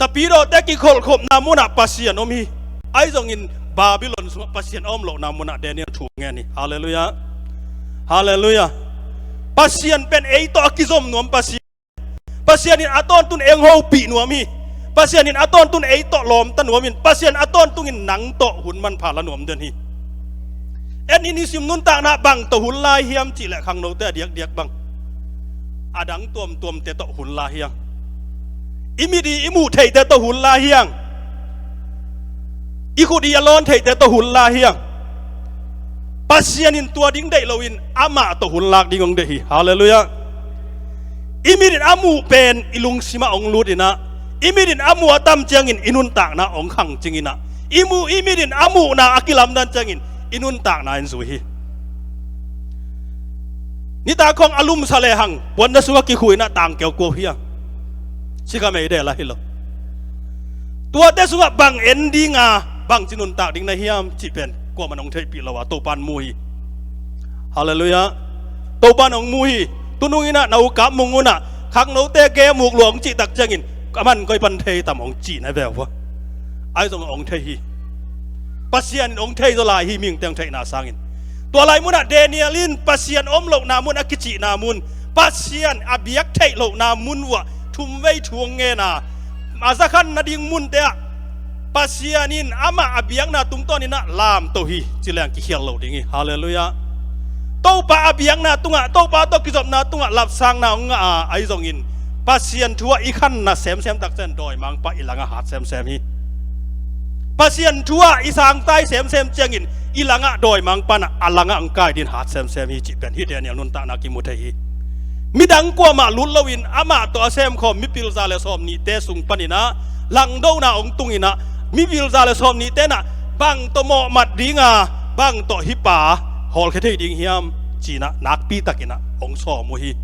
Tapidawte kikholhkhopna munah Pasian om hi. Ahi zongin Babylon sungah Pasian a om lohna munah Daniel thu ngen hi. Halleluiah. Halleluiah. Pasian pen ei tawh a kizom nuam Pasian. Pasian in a tawntun ei hong hopih nuam hi. Pasian in a tawntun ei tawh lawmta nuam in, Pasian a tawntungin nang tawh hun manpha la nuam den hi. En in i sim nuntakna bang tawh hun lai hiam cihleh khangnote a diakdiak bang, a dang tuamtuamte tawh hun lai hiang. I mit i, i muh theite tawh hun lai hiang. I khut i a lawn theite tawh hun lai hiang. Pasian in tua ding deih loin amah tawh hun lak ding hong deih hi. Halleluiah. I mit in a muh pen i lungsimah hong lut inah, i mit in a muh a tam ciangin i nuntakna hong khang cing inah, i muh, i mit in a muhna a kilamdan ciangin i nuntakna in zui hi. Nitak khawng a lumsa lehang puanna sungah kikhu inah tangkeu kuau hiang. Sikamei deh la hi lo. Tuate sungah bang en dinga bangci nuntak ding na hiam cih pen kuaman hong theihpih lo a, Topan mu hi. Halleluiah. Topan hong mu hi. Tunung inah na ukap mung unah khangnote ge muk lua hong cih tak ciangin, aman koi pan thei tam hong cih na veu vua. Ahi zong hong thei hi. Pasian in hong thei zaw lai hi, mihingte hong theihna sangin. Tua lai munah Daniel in Pasian om lohna mun a kicihna mun, Pasian a biak theih lohna mun uah thumvei thu hong ngen a, a zakhan nading munte ah Pasian in amah a biakna tungtawn inah lamto hi ci leng kikhial lo ding hi. Halleluiah. Topa a biakna tungah, Topa tawh kizopna tungah lapsangna hong ngah a, ahi zongin Pasian thu ah i khanna semsem tak ciang dawimangpa i langah hat semsem hi. Pasian thu ah i sangtai semsem ciangin i langah dawimangpa na a langah hong kai din hat semsem hi cih pen hih Daniel nuntakna kimu thei hi. Midang kuamah lut loin amah tawh a semkhawm mipil za le sawm nihte sung paninah langdona hong tunginah, mipil za le sawm nihte nah bang tawh mawhmat dinga, bang tawh hih pa hawlkhia thei ding hiam cinah nakpitakinah hong sawm uh hi.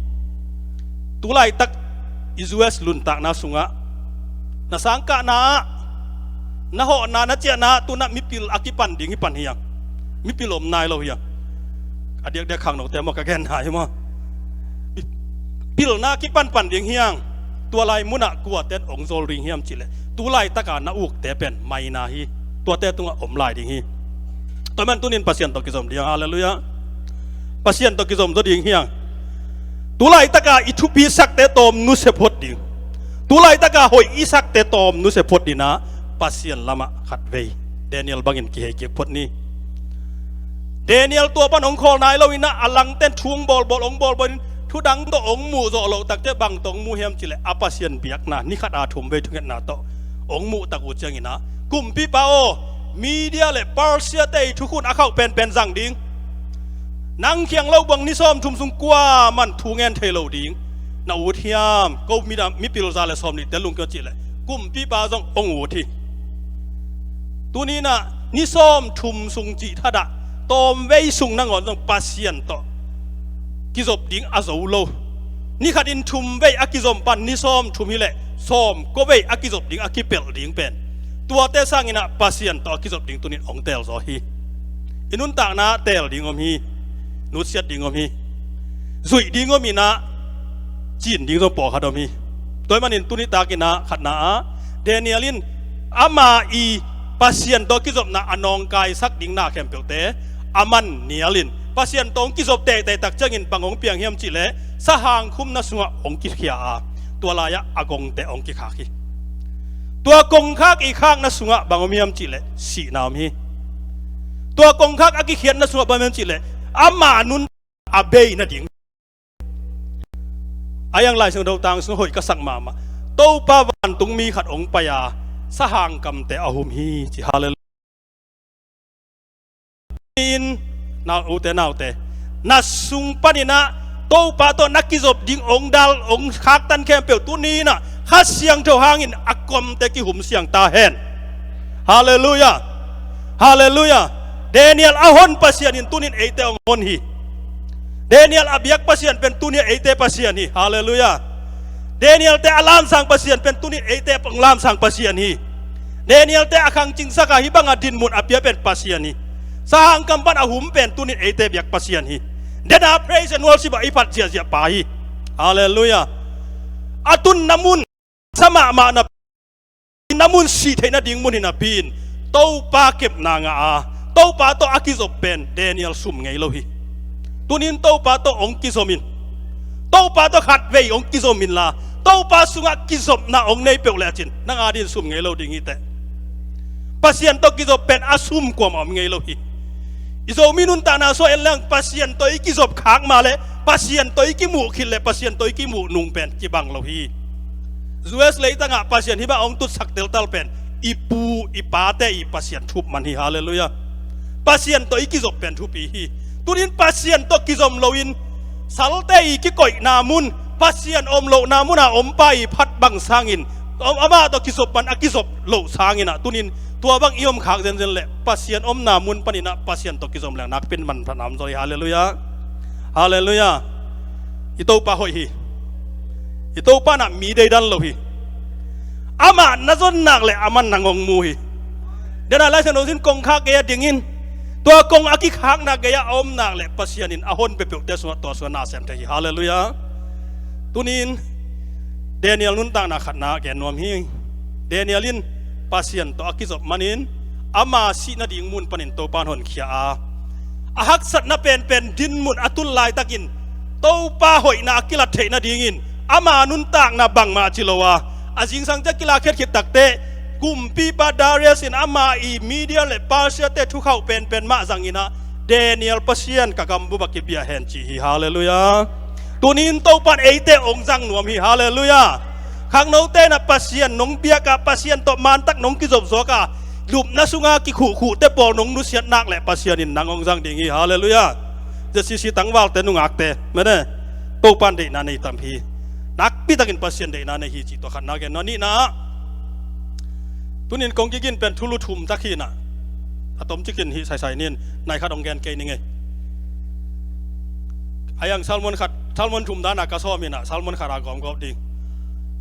Tulaitak i U S nuntakna sungah na sangkahna ah Na hawhna na ciahna tunah mipil a kipan ding hi pan hiang. Mipil om nai lo hiang. A diakdiak khangnote maw ka genna hi maw? Pilna kipan pan ding hiang. Tua lai munah kuaten ong zol ding hiam cihleh tu laitaka na ukte pen maina hi. Tuate tungah om lai ding hi. Tua man tunin Pasian tawh kizom ding, halleluiah. Pasian tawh kizom zaw ding hiang. Tu laitaka i thupi sakte tawm nusia phot ding. Tu laitaka hoih i sakte tawm nusia phot dingah Pasian lamah khatvei Daniel bangin kihei kik phot ni. Daniel tua pan ong khawl nai lo inah a langten thu ong bawlbawl ong bawlbawl in thudang tawh ong muh zawh loh takte bang tawh ong muh hiam cihleh a Pasian biakna ni khat a thum vei thungetna tawh ong muh tak uh cianginah, kumpipa aw, Media le Persia te i thukhun a khauh penpen zang ding. Nang khiang lo buang ni sawm thum sung kuaman thu ngen thei lo ding. Na ut hiam? Ko mi dam mipil za le sawm nihte lungkiat cihleh kumpipa zong ong ut hi. Tuninah ni sawm thum sung cih thadah tawm vei sung nangawn zong Pasian tawh kizop ding a zo lo. Ni khatin thum vei a kizom pan ni sawm thum hileh sawm kua vei a kizop ding a kipelh ding pen tuate sanginah Pasian tawh a kizop ding tunin ong teel zaw hi. I nuntakna teel ding om hi. Nutsiat ding om hi. Zuih ding om inah cin ding zong pawlkhat om hi. Tua ahih manin tuni takinah khatna ah Daniel in ama i Pasian tawh kizopna a nawngkaisak ding na khempeuhte a man nialin Pasian tawh hong kizop teitei tak ciangin bang hong piang hiam cihleh sahang khumna sungah hong kikhia a, tua lai-ah a gongte hong kikhak hi. Tua kongkhak i khakna sungah bang om hiam cihleh sihna om hi. Tua kongkhak a kikhiatna sungah bang om hiam cihleh ama nun a bei nading. A iang Lai Siangtho tang sung hoih ka sak mahmah. Topa vantungmi khat hong pai a sahang kamte a hum hi ci. Halleluiah. In, nau ute naute, na sung paninah Topa tawh na kizop ding ong dal ong khaktan khempeuh tuninah Kha Siangtho hangin a komte kihum siang ta hen. Halleluiah. Halleluiah. Daniel a hon Pasian in tunin eite hong hon hi. Daniel a biak Pasian pen tunin eite Pasian hi. Halleluiah. Danielte a lamsang Pasian pen tunin eite hong lamsang Pasian hi. Danielte a khangcingsak a hih banga dinmun a pia pen Pasian hi. Sahang kam pan a hum pen tunin eite biak Pasian hi. Dena praise and worship ah i phat ziahziah pa hi. Halleluiah. A tunna mun sa mahmah napi, na mun sih theih nading mun hi napi-in Topa kepna ngah a Topa tawh a kizop pen Daniel sum ngei lo hi. Tunin Topa tawh hong kizom in. Topa tawh khatvei hong kizom inla Topa sungah kizopna hong nei peuh lecin nang adin sum ngei lo ding hi teh. Pasian tawh kizop pen a sum kuamah om ngei lo hi. I Zomi nuntakna sua en leng Pasian tawh i kizop khak mah le Pasian tawh i kimuh khit le Pasian tawh i kimuh nung pen kibang lo hi. U S leitangah Pasian hih bang hong tutsak teltal pen i pu i pate i Pasian thup man hi. Halleluiah. Pasian tawh i kizop pen thupi hi. Tunin Pasian tawh kizom loin salte i kikoihna mun Pasian om lohna muna om pa i phat bang sangin om amah tawh kizop man a kizop loh sanginah tunin tua bang i om khak zenzen leh Pasian omna mun paninah Pasian tawh kizom leng nakpin manphatna om zaw hi. Halleluiah. Halleluiah. I Topa hoih hi. I Topa nah mi deidan lo hi. Amah na zon nak le aman nang hong mu hi. Dena Lai Siangtho sin kongkhak gei-ah dingin tua kong a kikhakna gei-ah a om nak le Pasian in a hon peuhpeuhte sungah tua sungah na sem thei hi. Halleluiah. Tunin Daniel nuntakna khatna gen nuam hi. Daniel in Pasian tawh a kizop manin ama sih nading mun panin Topa in honkhia a, a haksatna penpen dinmun a tul laitakin Topa hoihna a kilat theih nadingin ama nuntakna bangmah ci lo a, a zingsang ciah kilakhiat khit takteh kumpipa Darius in ama i Media le Persia te thukhauh penpen mah zanginah Daniel Pasian ka gambup ah kipia hen ci hi. Halleluiah. Tunin Topa in eite hong zang nuam hi. Halleluiah. Khangnote na Pasian nong biak a Pasian tawh mantak nong kizop zawk a lupna sunga kikhuhkhuhte pawl nong nusiat nak le Pasian in nang hong zang ding hi. Halleluiah. J C C tangvalte nungakte mene Topa in deihna nei tam hi. Nakpitakin Pasian deihna nei hi cih tua khatna gen nuam. Nihna ah tunin kong kigin pen thulu thum tak hinah a tomcikin hih saisai nin nai khat hong gen kei ning ei. A iang sermon khat, sermon thum dana ka sawm hinah sermon khat a gawmgawp ding.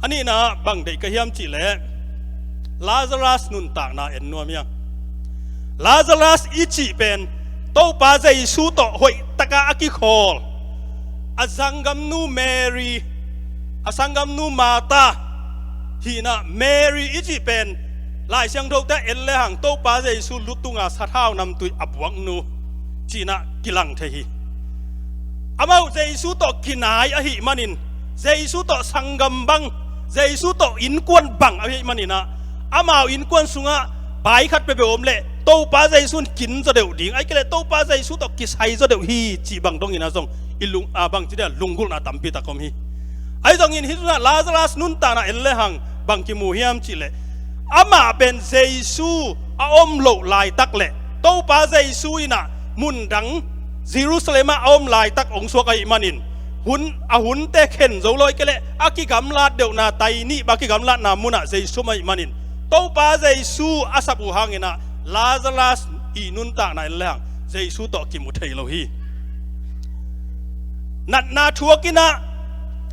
A nihna ah bang deih ka hiam cihleh Lazarus nuntakna en nuam hiang. Lazarus i cih pen Topa Jesu tawh hoihtaka a kikhawl a sanggamnu Mary, a sanggamnu Martha hi-in ah, Mary i cih pen Lai Siangthote en lehang Topa Jesu lutunga sathau namtui a buaknu ci-in ah kilang thei hi. Amau Jesu tawh kinai ahih manin, Jesu tawh sanggam bang, Jesu tawh innkuan bang ahih manin ah, amau innkuan sungah pai khat peuhpeuh om leh Topa Jesu in kin zaw deuh ding, ahih kei leh Topa Jesu tawh kisai zaw deuh hi cih bang dongin ah zong i lung, a, bang ci dia, lunggulhna tampi tak om hi. Ahi zongin hih tunah Lazarus nuntakna en lehang bang kimu hiam cih leh, amah pen Jesu a om loh laitak leh Topa Jesu in ah mundang Jerusalem ah a om laitak hong suak ahih manin, hun, a hunte khen zo lo, ahih kei leh a kigamlat deuhna, tai nih bang a kigamlatna munah Jesu om ahih manin, Topa Jesu a sap uh hangin ah Lazarus i nuntakna en lehang Jesu tawh kimu thei lo hi. Natna thuak in ah,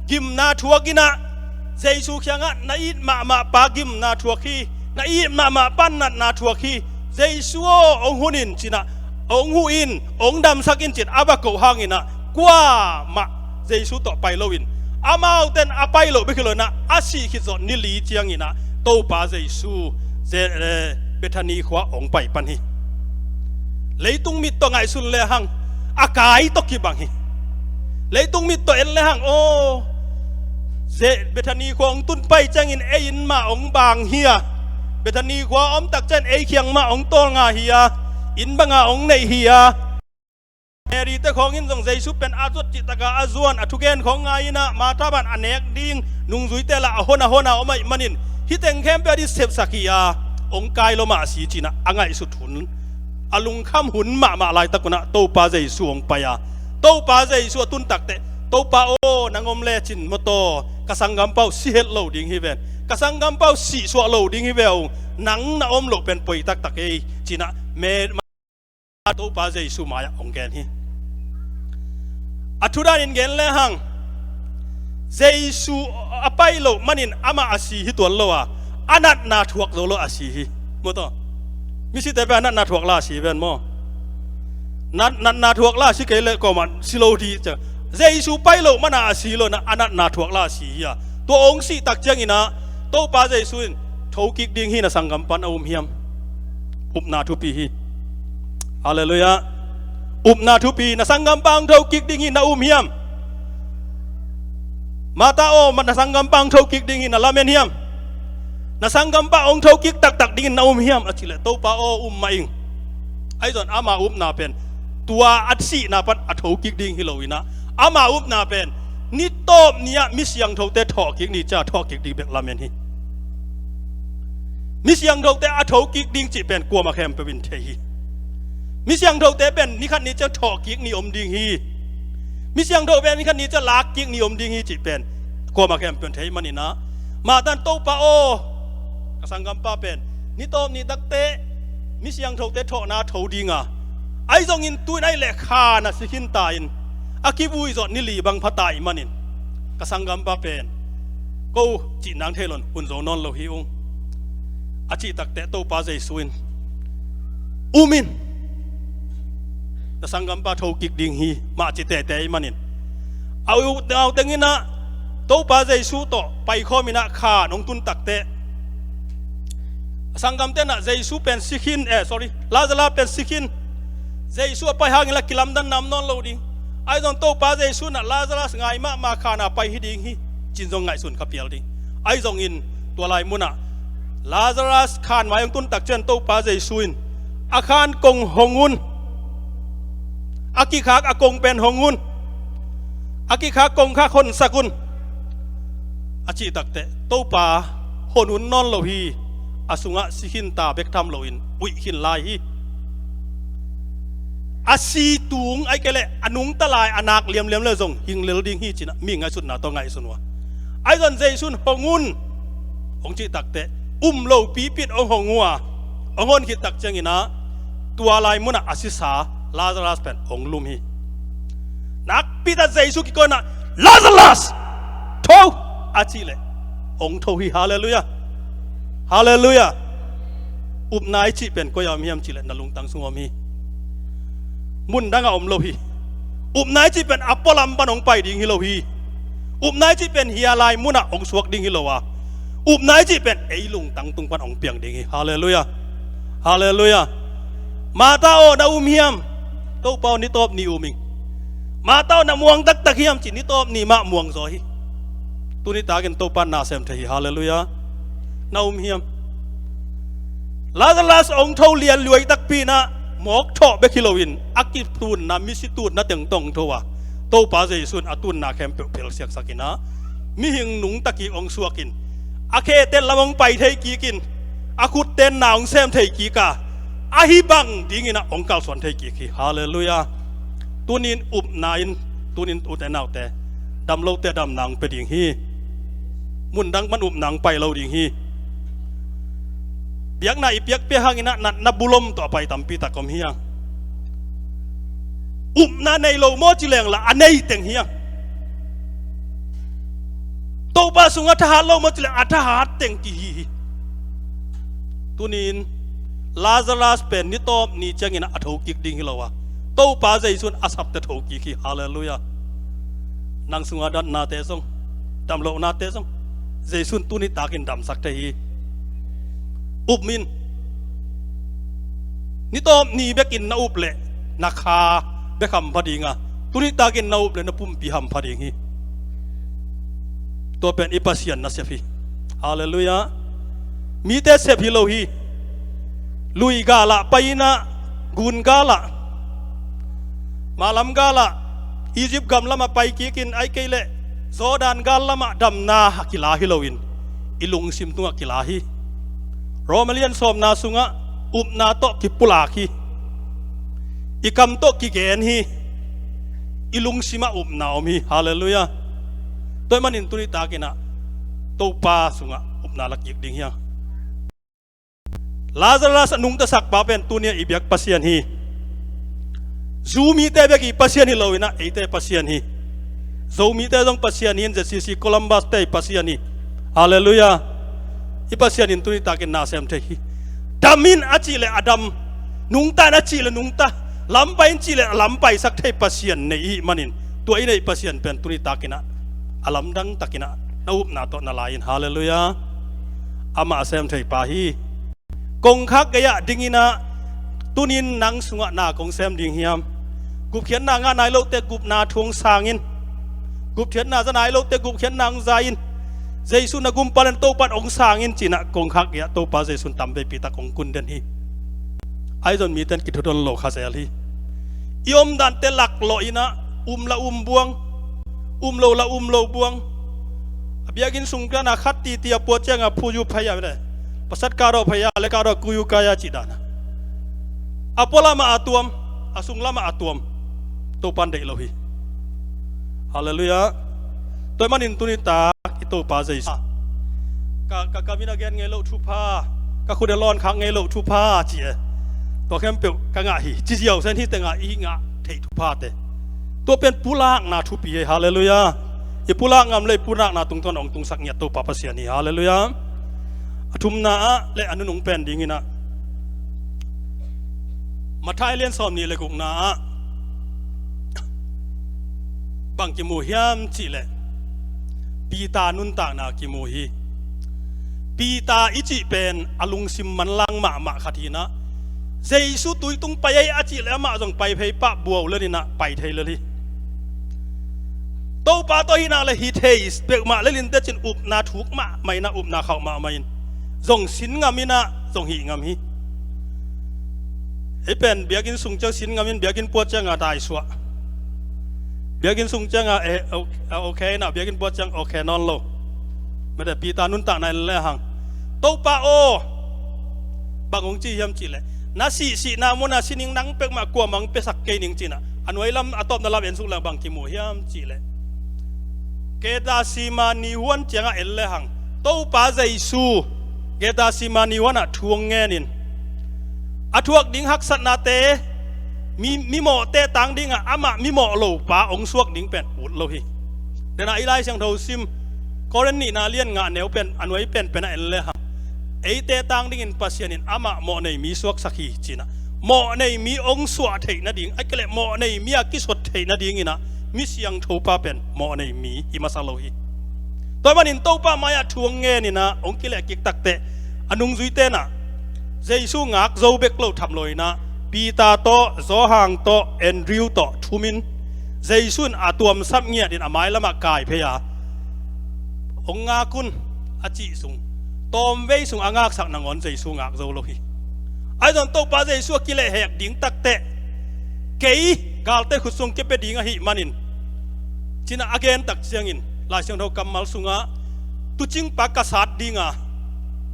gimna thuak in ah, Jesu kiangah, "Na it mahmah pa gimna thuak hi, na it mahmah pa natna thuak hi, Jesu aw, hong hun in," ci-in ah, "Hong huh in, hong damsak in," ci-in a va koh hangin ah, kuamah Jesu tawh pai loin, amaute in a pai loh bek hi lo-in ah, a sih khit zawh ni li ciangin ah Topa Jesu Je-, eh, Bethany khua hong pai pan hi. Leitung mit tawh ngaihsun lehang a kai tawh kibang hi. Leitung mit tawh en lehang, aw, Je-, Bethany khua hong tun pai ciangin ei inn mah hong bang hi a, Bethany khua om tak ciang ei khiang mah hong tawlnga hi a, inn banga hong neih hi a. Mary te khawng in zong Jesu pen a zuat cihtaka a zuan, a thugen khawng ngai in ah, Martha bang a nek ding nungzuite lah a hon a hon a om ahih manin, hih teng khempeuh a ding sepsak hi a, hong kai lua mah a si ci-in ah a ngaihsut hun, a lungkham hun mahmah laitak un ah Topa Jesu hong pai a, Topa Jesu a tun takteh, "Topa aw, nang om lecin maw taw, ka sanggampa uh si het lo ding hi ven, ka sanggampa uh sihsuah lo ding hi ve ung, nang na om loh pen poi taktak ei," ci-in ah me- Topa Jesu mai-ah hong gen hi. A thudanin gen lehang, Jesu a pai loh manin amah a si hi tuan lo a, a natna thuak zo lo a si hi. Maw taw? Misite pen a natna thuak la a si ven maw? Nat, natna thuak la a si kei leh kuamah si lo ding ciang. Jesu pai loh mana a si lo-in ah, a natna thuak la a si hi a. Tua hong sih tak ciangin ah, Topa Jesu in, "Thokik ding hi, na sanggampa in a um hiam?" Upna thupi hi. Halleluiah. Upna thupi, "Na sanggampa hong thokik ding hi, na um hiam? Martha aw, ma-, na sanggampa hong thokik ding hi, na lamen hiam? Na sanggampa hong thokik taktak dingin na um hiam?" a cih leh, "Topa aw, um mah ing." Ahi zong ama upna pen tua a sihna pan a thokik ding hi lo-in ah, ama upna pen ni tawp ni-ah mi siangthote thawhkik ni ciang a thawhkik ding bek lamen hi. Mi siangthote a thokik ding cih pen kuamah khempeuh in thei hi. Mi siangthote pen ni khat ni ciang thawhkik ni om ding hi. Mi siangtho pen ni khat ni ciang lakkik ni om ding hi cih pen kuamah khempeuh in thei manin ah, Martha in, "Topa aw, ka sanggampa pen ni tawp ni takteh mi siangthote thawhna tho ding a, ahi zongin tu-in ahih leh khan a si khin ta in, a kivui zawh ni li bang pha ta ahih manin, ka sanggampa pen ko cih nang thei lo-in hun zo nawn lo hi ung," a cih takteh Topa Jesu in, "Um in, na sanggampa thokik ding hi," mah ci teitei ahih manin, a u-, a uteng in ah Topa Jesu tawh paikhawm in ah khan hong tun takteh, a sanggamte in ah Jesu pen si khin, eh, sorry, Lazarus pen si khin. Jesu a pai hangin lah kilamdanna om nawn lo ding. Ahi zong Topa Jesu in ah Lazarus ngai mahmah khan a pai hi ding hi, ci-in zong ngaihsun kha pial ding. Ahi zongin tua lai munah Lazarus khan mai hong tun tak ciang Topa Jesu in, "A khan kong hong un. A kikhak a kong pen hong un. A kikhak kongkhak honsak un," a cih takteh, Topa hon un nawn lo hi, a sungah si khin ta bek tham loin uih khin lai hi. A si tung ahih kei leh a nungta lai a nak liamliam le zong hing lel ding hi, ci-in ah mi ngaihsutna tawh ngaihsun uh a. Ahi zong Jesu in, "Hong un," hong cih takteh, um lo pipit hong hong uh a, hong hon khit tak ciangin ah tua lai munah a sisa Lazarus pen hong lum hi. Nakpi tak Jesu kiko in ah, "Lazarus, tho!" a cih leh hong tho hi. Halleluiah. Halleluiah. Upna i cih pen koi-ah om hiam cih leh na lungtang sung om hi. Mun dangah om lo hi. Upna i cih pen a pualam pan hong pai ding hi lo hi. Upna i cih pen hih lai munah hong suak ding hi lo a, upna i cih pen ei lungtang tung pan hong piang ding hi. Halleluiah. Halleluiah. Martha aw, na um hiam? Topa aw, ni tawp ni um ing. Martha aw, na muang taktak hiam? Cih ni tawp ni mah muang zaw hi. Tuni takin Topa in na sem thei hi. Halleluiah. Na um hiam? Lazarus hong tho lianluai takpi in ah, mawk thawh bek hi loin a kitunna, misi tunna teng tawh hong tho a, Topa Jesu in a tunna khempeuh phelsiaksak in ah, mihing nungta kik hong suak in, a khete lam hong pai thei kik in, a khutte in na hong sem thei kik a, ahi bang dingin ah hong kalsuan thei kik hi. Halleluiah. Tunin upna in, tunin ute naute, dam lote damna hong pia ding hi. Mun dang pan upna hong pai lo ding hi. Biakna i piakpia hangin ah natna bulom tawh a pai tampi tak om hi hang. Upna nei lo maw ci leng lah a nei teng hi hang. Topa sungah thahat lo maw ci leng a thahat teng kihi hi. Tunin Lazarus pen ni tawp ni ciangin ah a tho kik ding hi lo a, Topa Jesu in a sapte tho kik hi. Halleluiah. Nang sunga datnate zong, damlohnate zong, Jesu in tuni takin damsak thei hi. Up in. Ni tawp ni bekin na up leh na kha bek hampha ding a, tuni takin na up leh na pumpi hampha ding hi. Tua pen i Pasian nasep hi. Halleluiah. Mite sep hi lo hi. Lui galah pai in ah, gun galah, malam galah, Egypt gam lamah pai kik in, ahih kei leh Jordan gal lamah damna a kila hi loin i lungsim tungah kila hi. Rom a lian sawmna sungah upna tawh kipulak hi. I kam tawh kigen hi. I lungsimah upna om hi. Halleluiah. Tua ahih manin tuni takin ah Topa sungah upna la kik ding hi hang. Lazarus a nungtasak pa pen tuni a i biak Pasian hi. Zu mite bek i Pasian hi lo in ah eite Pasian hi. Zo mite zong Pasian hi in, Z C C Columbus te i Pasian hi. Halleluiah. I Pasian in tuni takin na sem thei hi. Dam in a cih leh a dam, nungta in a cih leh nungta, lam pai in cih leh a lam paisak thei Pasian nei i hih manin, tua i neih Pasian pen tuni takin ah a lamdang takin ah na upna tawh na la in. Halleluiah. Amah a sem thei pa hi. Kongkhak gei-ah ding in ah, tunin nang sungah na kong sem ding hiam? Gupkhiatna ngah nai lote gupna thu hong sang in. Gupkhiatna za nai lote gupkhiatna hong za in. Jesu na gumpa leh Topa in hong sang in ci in ah kongkhak gei-ah Topa Jesu in tamveipi tak hong kun den hi. Ahi zong mite in kithuton lo kha zel hi. I omdante laklawh in ah, um la um buang, um lo la um lo buang. A biakinn sung pian a khat titi a puat ciangin a phuyu phaya le, pasat kadaw phaya le kadaw kuyu kaya cih dan a, a pualam ah a tuam, a sunglam ah a tuam. Topa in deih lo hi. Halleluiah. Tua ahih manin tuni tak i Topa Jesu, ka, ka kam in a gen ngei loh thupha, ka khut in a lawn khak ngei loh thupha ci e. Tua khempeuh ka ngah hi ci ziau sen, hih tengah i ngah theih thuphate, tua pen pulakna thupi hi. Halleluiah. I pulak ngam le i pulakna tungtawn hong tungsak ngiat Topa Pasian hi. Halleluiah. A thumna ah le a nunung pen ding in ah, Matthai lian sawmnih le gukna ah bang kimu hiam cih leh Peter nuntakna kimu hi. Peter i cih pen a lungsim manlang mahmah khat hi in ah, Jesu tui tung pai ei a cih leh amah zong pai phei pah, buau lel in ah pai thei lel hi. Topa tawh hi in ah le hi thei peuhmah lel in teh cin, upna thuk mahmah in ah, upna khauh mahmah in, zong sin ngam in ah zong hih ngam hi. Ei pen biakinn sung ciang sin ngam in, biakinn puat ciang a daisuah. Biakinn sung ciang a, eh, ok, eh, ok in ah, biakinn puat ciang ok nawn lo. Mate Peter nuntakna en le hang, Topa aw, bang hong ci hiam cih leh, na sihsihna mun a sining nang peuhmah kuamah hong piasak kei ning ci in ah, a nuai lam a tawpna lam en suk leng bang kimu hiam cih leh, Gethsemane huan ciangah en le hang, Topa Jesu Gethsemane huan ah thu hong ngen in, a thuak ding haksatnate, mi, mimawhte tang dingah amah mimawh lo pa hong suak ding pen ut lo hi. Dena i Lai Siangtho sim, Korin nihna lian nga neu pen, a nuai penpen ah en le hang, eite tang dingin Pasian in amah mawhnei mi suaksak hi, ci-in ah, mawhnei mi hong suah theih nading, ahih kei leh mawhnei mi a kisot theih nadingin ah mi siangtho pa pen mawhnei mi hi masa lo hi. Tua ahih manin Topa mai-ah thu hong ngenin ah hong kilehkik takteh, a nungzuite in ah Jesu ngak zo bek lo tham lo-in ah, Peter tawh, Johan tawh, Andrew tawh thumin, Jesu in a tuamsap ngiatin a mailamah kai phei a, "Hong ngak un," a cih sung, tawmvei sung a ngaksak nangawn Jesu ngak zo lo hi. Ahi zong Topa Jesu a kilehhek ding takteh, "Kei galte khut sung kipia ding ahih manin," ci-in ah a gen tak ciangin, Lai Siangtho kammal sungah, "Tuucingpa ka sat ding a,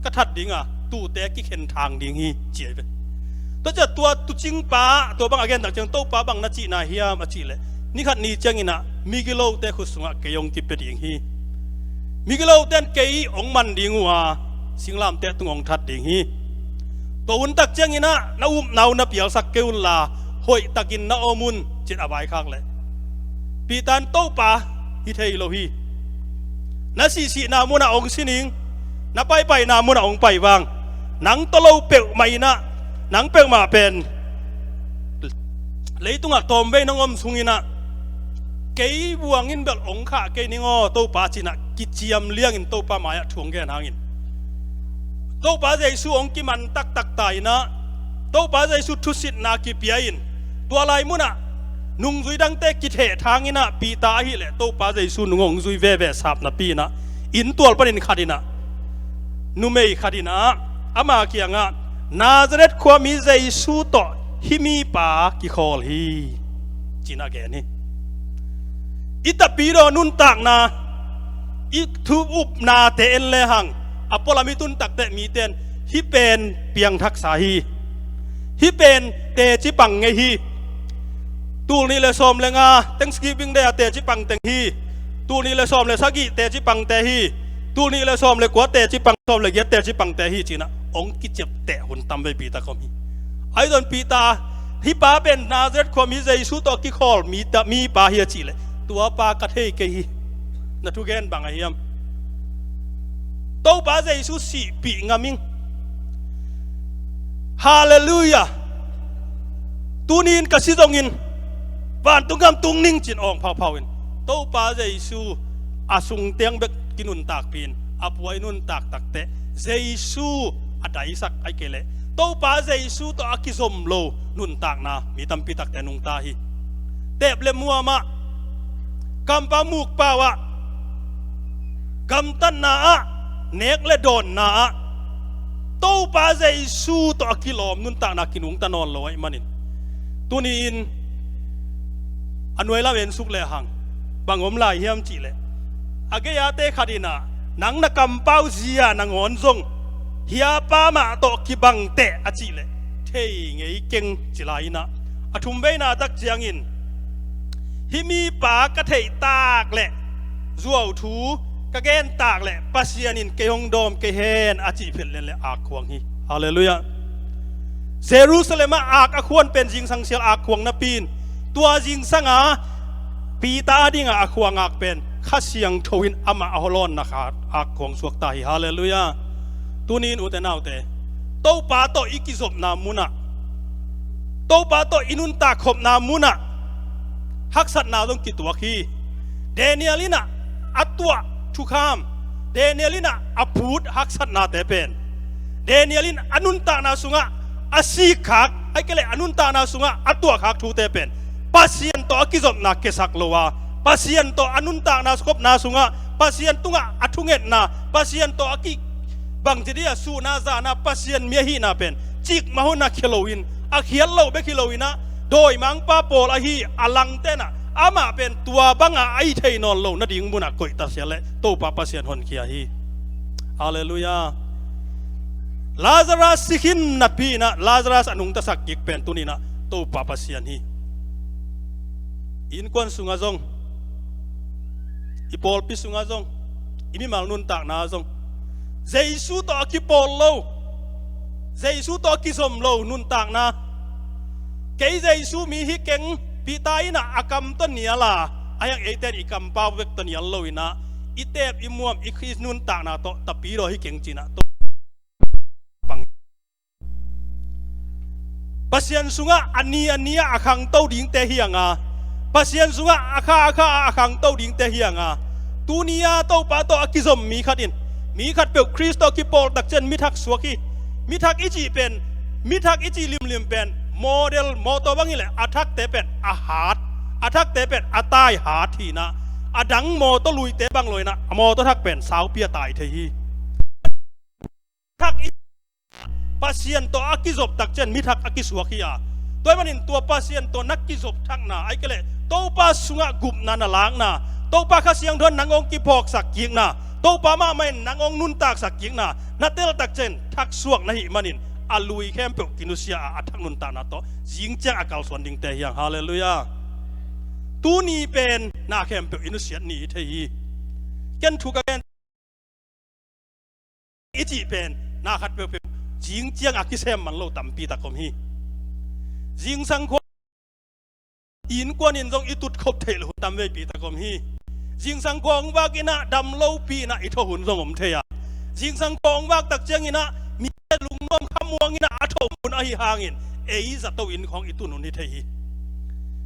ka that ding a, tuute kikhen thang ding hi," ci ahi ve. Tua ciang tua tuucingpa, tua bang a gen tak ciang, "Topa, bang na cihna hiam?" a cih leh, "Ni khat ni ciangin ah migilote khut sungah kei hong kipia ding hi. Migilote in kei hong man ding uh a, singlamteh tung hong that ding hi. Tua hun tak ciangin ah na upna uh na pialsak kei unla, hoihtakin na om un," ci-in a vaikhak leh, Peter in, "Topa, hi thei lo hi. Na sihsihna munah hong si ning, na paipaina munah hong pai vang. Nang tawh lo peuhmah in ah, nang peuhmah pen leitungah tawmvei nong om sungin ah, kei buangin bel hong khah kei ning aw, Topa," ci-in ah kiciam liangin Topa mai-ah thu hong gen hangin, Topa Jesu hong kiman taktak ta in ah, Topa Jesu thusitna kipia in, tua lai munah nungzui dangte kithehthang in ah, Peter ahih leh Topa Jesu nung hong zui veve sap napi-in ah, inntual panin khat in ah, numei khat in ah ama kiangah, "Nazareth khuami Jesu tawh hih mipa kikhawl hi," ci-in a gen hi. I tapidaw nuntakna, i thu upnate en lehang, a pualam i tun takteh mite in, "Hih pen piangthaksa hi. Hih pen teci pang ngei hi. Tul nih le sawm le nga Thanksgiving Day a teci pang teng hi. Tul nih le sawm le sagih teci pangte hi. Tul nih le sawm le kua teci pang, sawm le giat teci pangte hi," ci-in ah hong kiciapteh hun tamveipi tak om hi. Ahi zong Peter, "Hih pa pen Nazareth khuami Jesu tawh kikhawl mi ta, mipa hi," a cih leh, "Tua pa ka thei kei hi. Na thugen bang ahi hiam? Topa Jesu sihpih ngam ing. Halleluiah. Tuni-in ka si zongin vantung gam tung ning," ci-in awng phauphau in, Topa Jesu a sungtiang bek kinuntakpih in, a pua i nuntak takteh, Jesu a daisak, ahih kei leh Topa Jesu tawh a kizom lo nuntakna mi tampi takte nungta hi. Teep le muam ah, kampau mukpau ah, gamtatna ah, nek le dawnna ah, Topa Jesu tawh a kilawm nuntakna kinungta nawn lo ahih manin, tuni-in a nuai lam en suk lehang bang om lai hiam cih leh, a gei-ate khat in ah, "Nang na kampau zia nangawn zong hih pa mah tawh kibang teh," a cih leh, "Thei ngei keng," ci lai in ah, a thumveina tak ciangin, "Hih mipa ka theih tak leh, zuau thu ka gen tak leh, Pasian in kei hong dawm kei hen," a cih phet len leh ak khuang hi. Halleluiah. Jerusalem ah ak a khuan pen zingsang sial ak khuang napi-in, tua zingsang a Peter a dingah a khuang ak pen Kha Siangtho in amah a holawnna khat ak khuang suakta hi. Halleluiah. Tuni-in ute naute, Topa tawh i kizopna munah, Topa tawh i nuntak khopna munah haksatna zong kituak hi. Daniel in ah a tuah thukham, Daniel in ah a phut haksatnate pen, Daniel in a nuntakna sungah a sikkhak, ahih kei leh a nuntakna sungah a tuahkhak thute pen Pasian tawh a kizopna kiasak lo a, Pasian tawh a nuntakna khopna sungah Pasian tungah a thungetna, Pasian tawh a ki bangci dih a suhna zahna Pasian mi ahihna pen cikmah hun a khia loin, a khiat loh bek hi loin ah, dawimangpa pawl ahi a langte in ah amah pen tua bangah a hi thei nawn lo nading munah koihta sial leh Topa Pasian honkhia hi. Halleluiah. Lazarus si khin napi-in ah Lazarus a nungtasak kik pen tuni-in ah Topa Pasian hi. I innkuan sungah zong, i pawlpi sungah zong, i mimal nuntakna ah zong, Jesu tawh a kipawl lo, Jesu tawh a kizom lo nuntakna, "Kei Jesu mi hi keng," Peter in ah a kam tawh nial a, a hiang eite in i kampau bek tawh nial loin ah, i teep i muam i Khrist nuntakna tawh tapidaw hi keng ci-in ah, Pasian sungah a ni a ni-ah a khangto dingte hi hang a, Pasian sungah a kha a kha-ah a khangto dingte hi hang a, tuni-a Topa tawh a kizom mi khat in mi khat peuh Khrist tawh kipawl takciang mithak suak hi. Mithak i cih pen, mithak i cih limlim pen model mawtaw bang hileh a thakte pen a hat, a thakte pen a tai hat hi-in ah, a dang mawtaw luite bang lo-in ah a mawtaw thak pen saupi a tai thei hi. Thak i Pasian tawh a kizop takciang mithak a kisuak hi a, tua ahih manin tua Pasian tawh na kizop thakna, ahih kei leh Topa sungah gupna na lakna, Topa Kha Siangtho in nang hong kiphawksak kikna, Topa mahmah in nang hong nuntaksak kikna na tel takciang thaksuak na hih manin a lui khempeuh kinusia a, a thak nuntakna tawh zingciang a kalsuan dingte hi hang. Halleluiah. Tuni pen na khempeuh i nusiat ni hi thei hi. Ken thu ka gen i cih pen na khat peuhpeuh zingciang a kisem man lo tampi tak om hi. Zingsang khua innkuan in zong i tutkhop theih loh hun tamveipi tak om hi. Zingsang khua hong vak in ah dam lopi in ah i thawh hun zong om thei a, zingsang khua hong vak takciangin ah mite lungnuam khamuang in ah a thawh hun ahih hangin ei zato inn khawng i tun hun hi thei hi.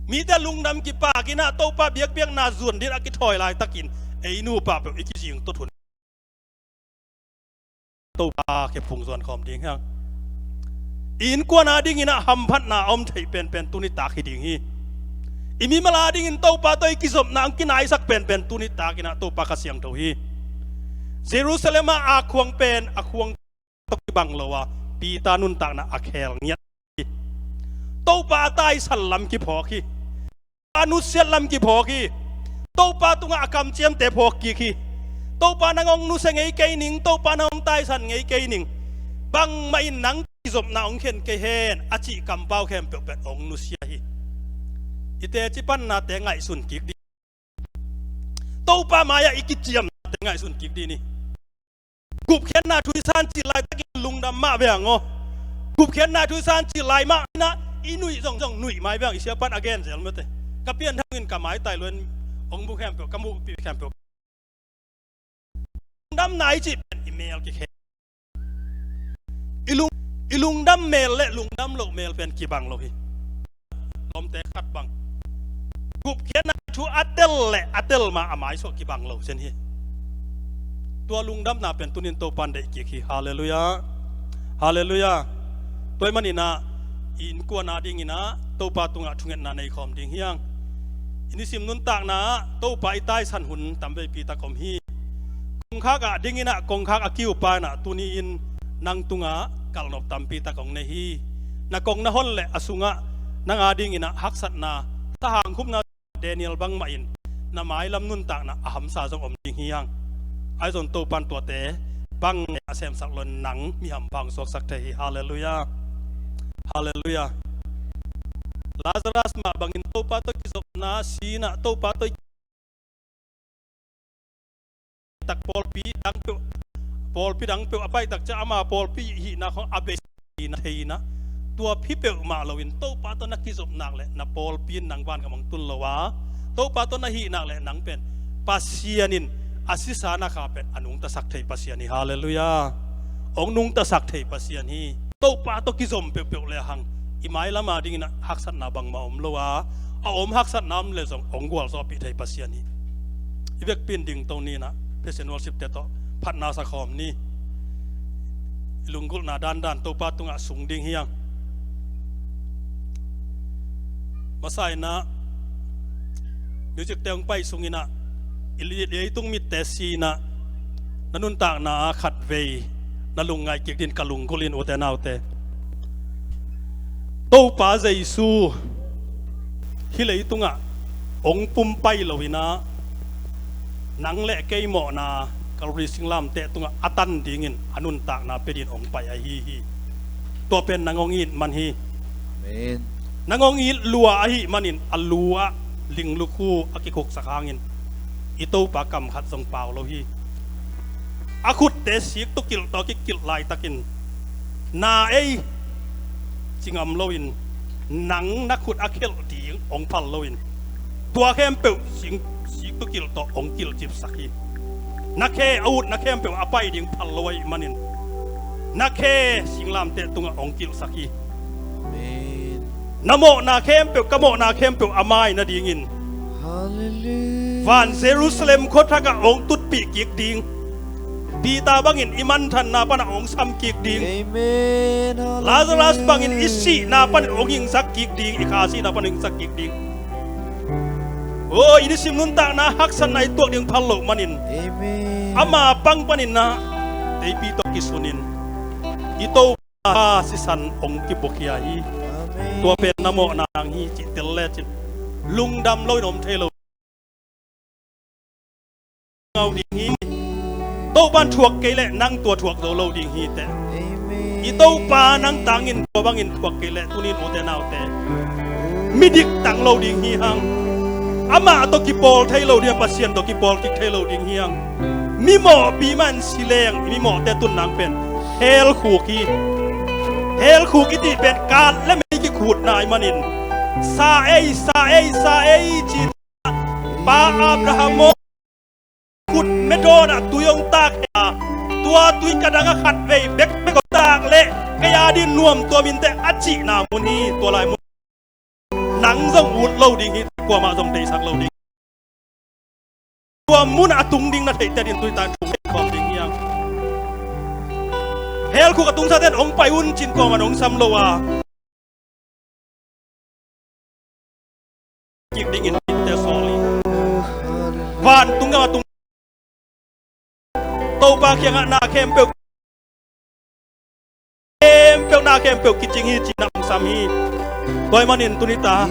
Mite lungdam kipak in ah Topa biakpiakna zuan dingin a kithawi laitakin ei nupa peuh i kizingtot hun Topa khe phung zuan khawm ding hi hang. I innkuan adingin ah hamphatna a om theih penpen tuni tak hi ding hi. I mimal adingin Topa tawh i kizopna hong kinaisak penpen tuni tak in ah Topa Kha Siangtho hi. Jerusalem ah a khuang pen a khuang tawh kibang lo a, Peter nuntakna a khel ngiat hi. Topa a taisan lam kiphawk hi. Topa nusiat lam kiphawk hi. Topa tungah a kamciamte phawk kik hi. Topa nang hong nusia ngei kei ning, Topa nang hong taisan ngei kei ning. Bangmah in nang kizopna hong khen kei hen a cih kampau khempeuh pen hong nusia hi. I teci pannate ngaihsun kik dih. Topa mai-ah i kiciamnate ngaihsun kik dih ni. Gupkhiatna thu i san cil laitakin lungdam mah ve hang aw. Gupkhiatna thu i san cil lai mah in ah i nuih zongzong nuih mai ve hang, i siapa'n a gen zel mate. Ka pianthak in ka maitai luan hong mu khempeuh, ka muhpi khempeuh. Lungdamna i cih pen i mel kikhen. I lung, i lungdam mel le lungdam loh mel pen kibang lo hi. Lawmte khat bang gupkhiatna thu a tel le a tel ma a maisuah kibang lo zen hi. Tua lungdamna pen tunin Topa'n deih kik hi. Halleluiah. Halleluiah. Tua ahih manin ah i innkuan adingin ah Topa tungah thungetna nei khawm ding hi hang. I nisim nuntakna ah Topa i taisan hun tamveipi tak om hi. Kongkhak ah dingin ah kongkhak a kiupa in ah tuni-in nang tungah kalhnop tampi tak hong nei hi. Na kong na hon le a sungah nang adingin ah haksatna, thahang khupna, Daniel bangmah in na mailam nuntakna a hamsa zong om ding hi hang. Ahi zong Topa'n tuate bang a semsak lo-in nang mi hampha hong suaksak thei hi. Halleluiah. Halleluiah. Lazarus mah bangin Topa tawh kizopna, si-in ah Topa tawh tak pawlpi dang peuh, pawlpi dang peuh a pai takciang ama pawlpi hihna khawng a bei hi-in ah, thei-in ah, tua hi peuhmah loin Topa tawh na kizop nak leh na pawlpi in nang vangam hong tun lo a, Topa tawh na hih nak leh nang pen Pasian in a sisa na kha pen a nungtasak thei Pasian hi. Halleluiah. Hong nungtasak thei Pasian hi. Topa tawh kizom peuhpeuh le hang i mailam adingin ah haksatna bangmah om lo a, a om haksatna om le zong hong gualzawhpih thei Pasian hi. I vekpi in dingto ni-in ah praise and worship-te tawh phatna sa khawm ni. I lunggulhna dandan Topa tungah sung ding hi hang. Masa-in ah music-te hong pai sungin ah i li-, leitung mitte si-in ah na nuntakna ah khatvei na lungngaih kik dingin ka lunggulh hi, ute naute. Topa Jesu hih leitungah hong pum pai lo-in ah nang le kei mawhna Calvary singlamteh tungah a tan dingin a nuntakna pia dingin hong pai ahi hi. Tua pen nang hong it man hi. Amen. Nang hong it lua ahih manin a lu ah linglukhu a kikhuksak hangin i Topa kam khat zong pau lo hi. A khutte siktukilh tawh a kikilh laitakin na ei ci ngam loin, nang na khut a khelh ding hong phal loin, tua khempeuh sing, siktukilh tawh hong kilhcipsak hi. Na khe a utna khempeuh a pai ding phal lo ahih manin na khe singlamteh tungah hong kilhsak hi. Amen. Na mawhna khempeuh, ka mawhna khempeuh a mai nadingin, Hallelujah. Van Jerusalem khuathakah hong tutpih kik ding. Peter bangin i manthanna panah hong sam kik ding. Amen. Lazarus bangin i sihna panin hong hingsak kik ding, i kha sihna panin hong hingsak kik ding. Oh, i nisim nuntakna haksatna i tuak ding phal loh manin, Amen. Ama pang panin na teipi tawh kisunin i Topa sisan hong kibuakhia hi. Amen. Tua pen na mawhna nang hi cih tel lecin lungdam loin om thei lo ngau ding hi. Topan thuak kei leh nang tua thuak zo lo ding hi teh. Amen. I Topa nang tangin tua bangin thuak kei leh tunin ute naute, midik tang lo ding hi hang. Amah tawh kipawl thei lo ding a, Pasian tawh kipawl kik thei lo ding hi hang. Mimawhpi man si leng, mimawhte tun nang pen hell khuk hi. Hell khuk i tih pen kat le mei kikhutna ahih manin, sa ei, sa ei, sa ei ci Pa Abraham aw, khut medawnah tui hong tak hi a, tua tui ka dang a khat vei bekbek hong tak leh kei a ding nuam tua min teh a cihna mun hi. Tua lai mun nang zong ut lo ding hi, kuamah zong teisak lo ding. Tua mun a tung ding na theihte din tui tan thum khawm ding hi hang. Hell khuk a tungsate'n hong pai un cin kuamah hong sam lo a, kik dingin mite sawl hi. Vantung gam a tung Topa kiangah na khempeuh, khempeuh na khempeuh kicing hi ci-in na hong sam hi. Tua ahih manin tuni ta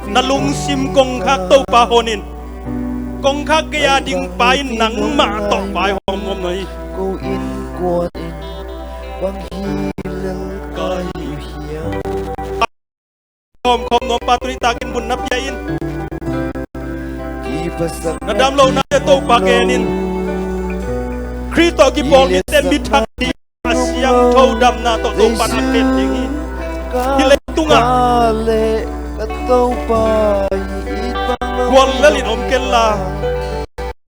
na lungsim kongkhak Topa hawnin, kongkhak gei-a ding pa in nangmah tawh vaihawm nuam na hi. Ko innkuan in bang hi lel ka hi uh hiam? Hawmkhawm nuam pa tuni takin mun na pia in. Na dam lohna te Topa genin, Khrist tawh kipawl mite mithak ding a siangtho damna tawh Topa na ken ding hi. Hih leitungah guallelin om kenla,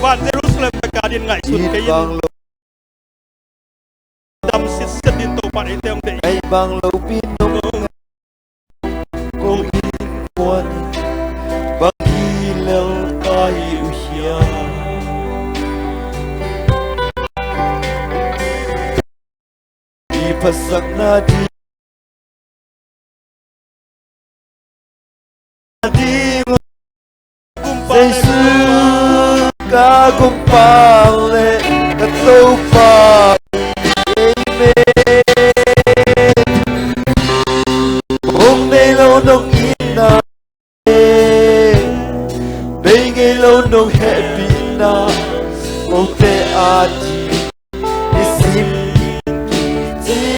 van Jerusalem na ka din ngaihsun kei in. Dam sitset din Topa eite hong deih. Ngaih bang lopi nong ko innkuan in bang hi lel ka hi uh hiam? I phatsakna ding ding Jesu ka Gumpa le ka Topa. Amen. Hong nei lo nong itna, bei ngei lo nong hehpihna, kote a ding nisim in kicing.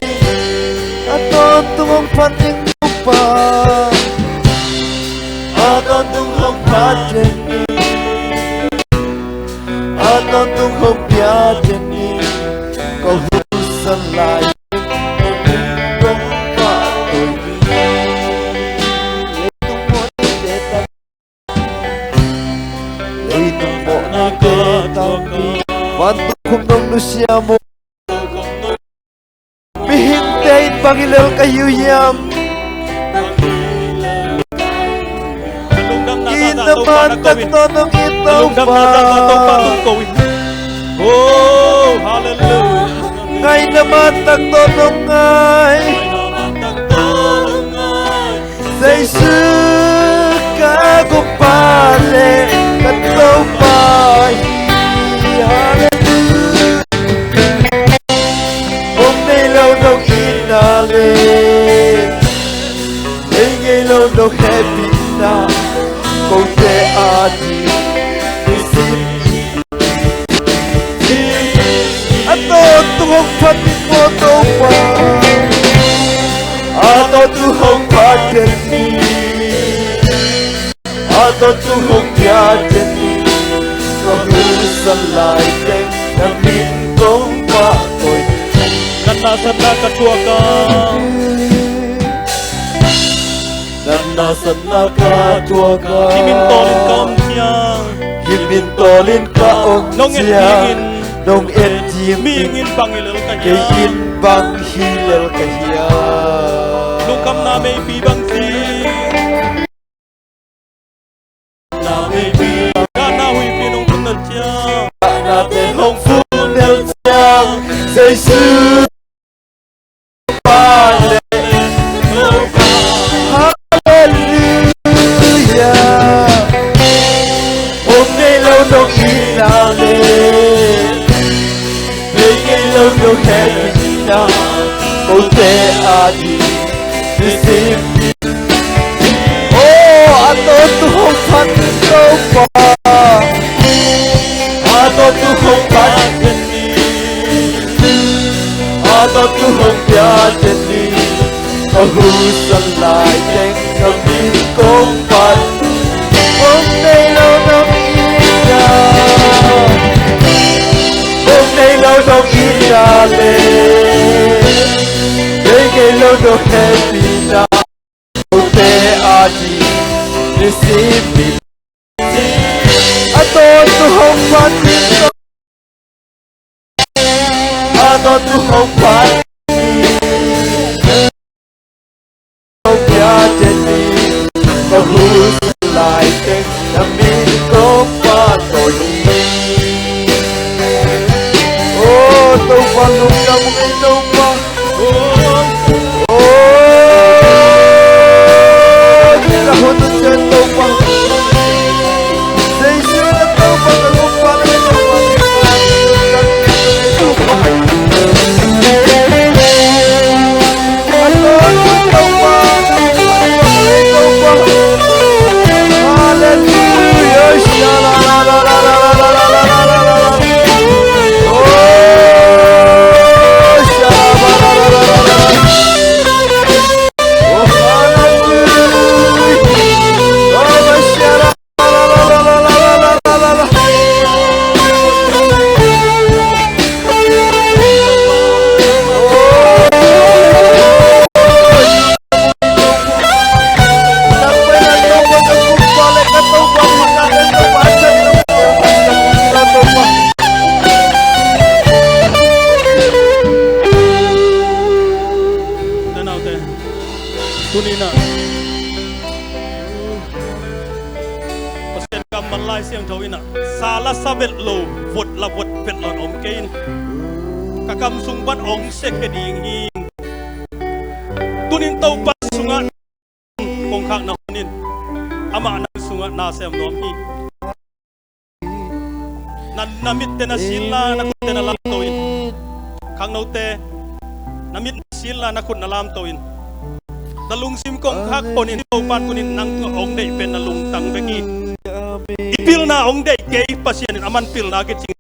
A tawntung hong phat ding Topa, a tawntung hong phat den ni, a tawntung hong pia den ni, ka hun san lai ding kong pahtawi ni. Leitung mawhna ka tuak a, leitung mawhna ka tuak a, vantung khum nong nusia maw? Mihingte in bang hi lel ka hi uh hiam? Itna man tak tawh nong it Topa. Oh, hallelujah. Ngaihna man tak tawh nong ngai. Jesu ka Gumpa le ka Topa hi. Hallelujah. Hong nei lo nong itna le, nei ngei lo nong hehpihna, kote a ding nisim in A tawntung hong phat ding maw Topa? A tawntung hong phat den ni. A tawntung hong pia den ni. Ka hun san lai teng na min kong pahtawi. Natna satna ka tuak a, natna satna ka tuak a, hih min tawlin ka om ciang, hih min tawlin ka om ciang, nong et ding mihing in bang hi lel ka hiam? Kei in bang hi lel ka hiam? Kamna meipi bang ci. Na meipi. Kamna huipi nong vun nal ciang. Kamna te hong vun nal ciang. Jesu. Halleluia. Om nei lo dong ina le. Nei ngei lo dong het ina. Kote a di. Nisim. Oh, a tawh tu hong phat Topa. A tawh tu hong phat. A tawh tu hong pia teni. Ka husan lai teng ka min kong phat. Om nei lo dong ina. Om nei lo dong ina le. Nei ngei lo dong het ina. Kote a di. Nisim. A tawh tu hong phat. A tawh tu hong phat. Hong pia teni. Ka husan lai teng na min kong phat. Oh Topa, lungdam ung ei Topa. Oh, na hun a ciang Topa. Jesu na Topa, na Topa, na Topa. Hallelujah. Tanaute, tuni-in ah Pasian kammal Lai Siangtho in ah, sa la sa vet lo, vot la vot vet lo in om kei in. Ka kam sung pan hong siakhia ding hi. Tuni-in Topa sungah kong khakna hun in, amah nang sungah na sem nuam hi. Na, na mitte na sil la, na khutte na lamto in. Khangnote, na mit na sil la, na khut na lamto in. Na lungsim kong khak pon in, Topa in tuni-in nang tungah hong deih pen na lungtang bek hi. I pilna hong deih kei, Pasian in aman pilna kicing.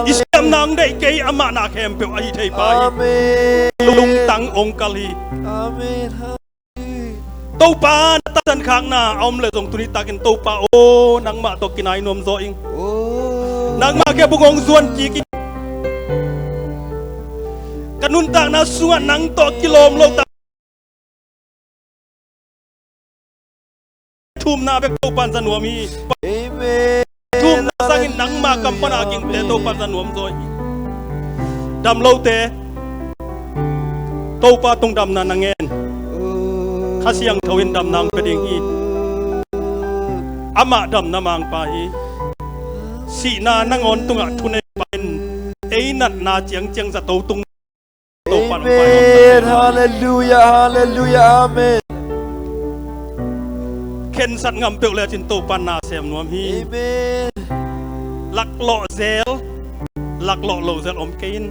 I siamna hong deih kei, amah na khempeuh ahi thei pa hi. Lungtang hong kal hi. Topa, na taksan khakna a om leh zong tuni takin Topa aw, nangmah tawh kinai nuam zaw ing. Nangmah kiang bung hong zuan kik ing. Ka nuntakna sungah nang tawh kilawm lo ta. Thumna bek Topa in za nuam hi. Thumna sangin nangmah kam pana gingte Topa in za nuam zaw hi. Dam lote, Topa tung damna na ngen. Kha Siangtho in damna hong pia ding hi. Amah damna mangpa hi. Sihna nangawn tungah thuneipa in ei natna ciangciang zato tung. Topa in hong pai nuam sak hi. Halleluia, halleluia, amen. Khensat ngam peuh lecin Topa in na sem nuam hi. Laklawh zel, laklawh lo zel om kei in.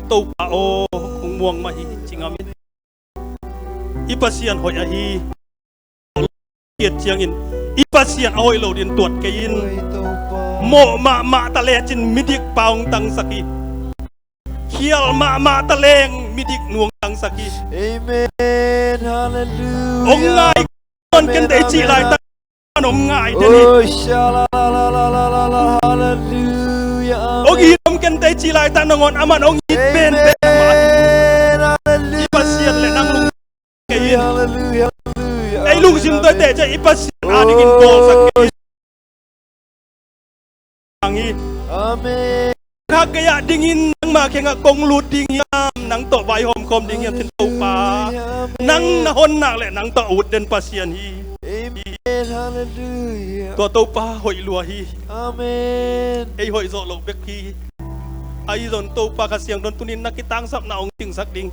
Topa aw, hong muang mah hi, ci ngam in. I Pasian hoih ahi. Kiat ciangin i Pasian a hoih lo ding tuat kei in. Mawh mahmah ta lecin midik pa hong tangsak hi. Khial mahmah ta leng midik nu hong tangsak hi. Hong ngai, hong ken tei cih laitak hong ngai den hi. Hong it, hong ken tei cih laitak nangawn aman hong it penpen mah hi. I Pasian le nang lung kei in. Ei lungsim tawh i teh ciang i Pasian a dingin bawlsak kei in. Khak gei-ah dingin nang Nangmah kiangah kong lut ding hiam, nang tawh vaihawm khawm ding hiam, cin Topa. Hallelujah, amen. Nang na hon nak leh nang tawh ut den Pasian hi. Amen. Hallelujah. Tua Topa hoih lua hi. Amen. Ei hoih zawh loh bek hi. Ahi zong Topa Kha Siangtho in tuni-in na kitangsapna hong cingsak ding.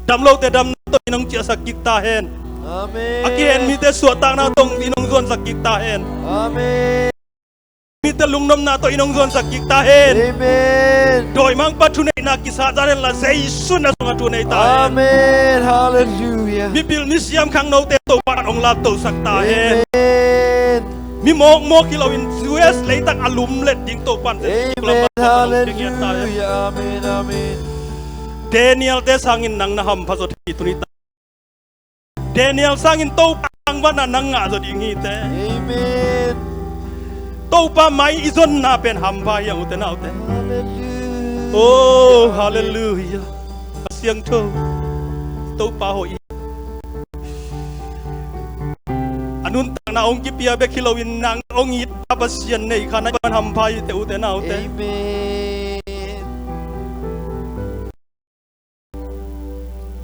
Dam lote damna tawh in hong ciahsak kik ta hen. Amen. A kihen mite suahtakna tawh in hong zuansak kik ta hen. Amen. Mite lungnopna tawh in hong zuansak kik ta hen. Amen. Dawimangpa thuneihna kisat zan hen la, Jesu na sungah thunei ta hen. Amen. Hallelujah. Mipil misiam khangnote Topa in hong laptohsak ta hen. Amen. Mi mawkmawk hi loin U S leitang a lumlet ding Topa in Jesu lamah Topa in hong piakhia ta hen. Amen. Hallelujah. Amen. Amen. Daniel-te sangin nang na hampha zaw thei tuni ta. Daniel sangin Topa tangvalna nang ngah zaw ding hi teh. Amen. Topa mai i zonna pen hampha hi hang, ute naute. Hallelujah. Oh, hallelujah. Kha Siangtho, Topa hoih hi. A nuntakna hong kipia bek hi loin nang hong it a Pasian nei kha na pan hampha hi teh, ute naute. Amen.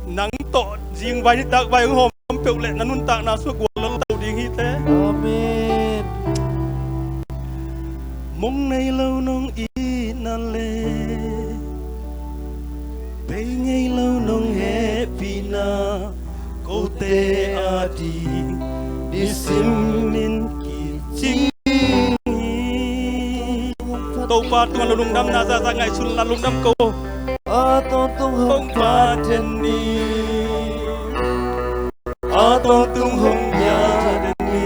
Nang tawh zingvai nitak vai hong hawm peuh leh na nuntakna sungah guallel lo ding hi teh. Amen. Mong nei lo nong itna leh, bei ngei lo nong hehpihna, kote ading nisimin kicing hi. Topa tungah lungdamna zaza ngaihsun la, lungdam ko. A tawntung hong phat den ni. A tawntung hong pia den ni.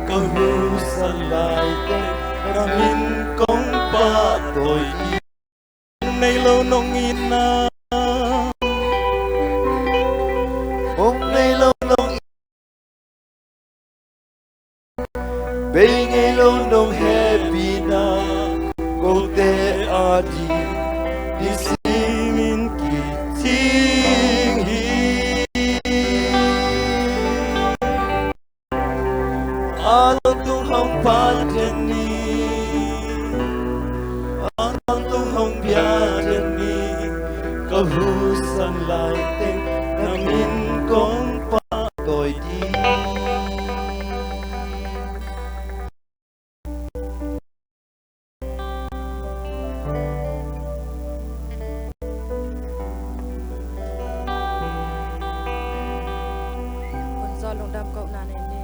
Ka husan lai teng na min kong pahtawi hi. Mong nei lo nong itna. Mong nei lo nong Bei ngei lo nong hehpihna, kote ading nisimin kicing hi. A tawntung hong phat den ni, a tawntung hong pia den ni, ka husan lai teng na min kong pahtawi ding. Hun zawh lungdam kohna nei ni.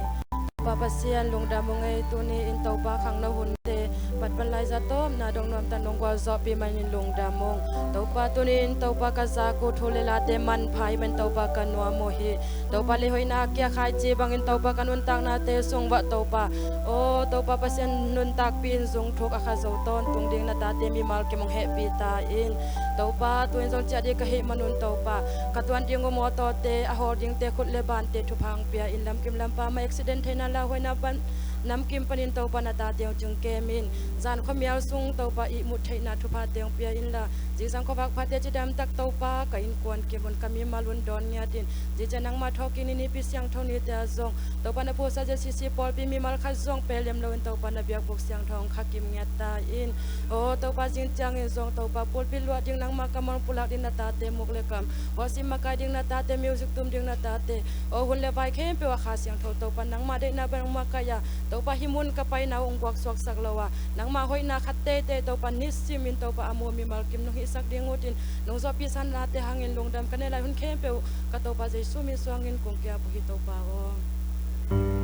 Topa Pasian lungdam ung ei, tuni-in Topa khangno hunte pat pan lai zah tawpna dong nuamtak nong gualzawhpih manin lungdam ung. Topa tuni-in Topa ka zak uh thu le late manpha ahih manin Topa ka nuam uh hi. Topa lei hoihna a kia khaici bangin Topa ka nuntaknate sung uah Topa, aw Topa Pasian nuntakpih in zung thuk a kha zo tawntung ding na tate mimal kim hong hehpih ta in. Topa tu-in zong ciah ding ka hih manun Topa ka tuan ding uh mawtawte a hawl dingte khut le bante thupha hong pia in, lamkim lampa mah accident theihna lauhuaina pan namkim panin Topa na tate hong cingkem in, zan khuamial sung Topa ihmut theihna thuphate hong pia inla, zingsang khuavak phate cidamtak Topa ka innkuan kim un, ka mimal un dawn ngiat in. Zicia nangmah thawhkik ni, Nipi siangtho nite ah zong Topa na phusa J C C pawlpi mimal khat zong pelem loin Topa na biakbuk siangtho hong khakim ngiat ta in. Aw Topa zing ciangin zong Topa pulpit luah ding, nangmah kammal pulak ding na tate muk le kam, worship makai ding na tate, music tum ding na tate, aw hun le vai khempeuh ah Kha Siangtho Topa nangmah deihna bang makaih a, Topa hih mun ka paina uh hong guaksuaksak lo a, nangmah hoihna khat teitei Topa nisimin Topa a mu mimal kim nong hihsak ding utin, nong zawhpihsa nate hangin lungdam ka nei lai hun khempeuh ka Topa Jesu min suangin kong ki-ap uh hi Topa aw.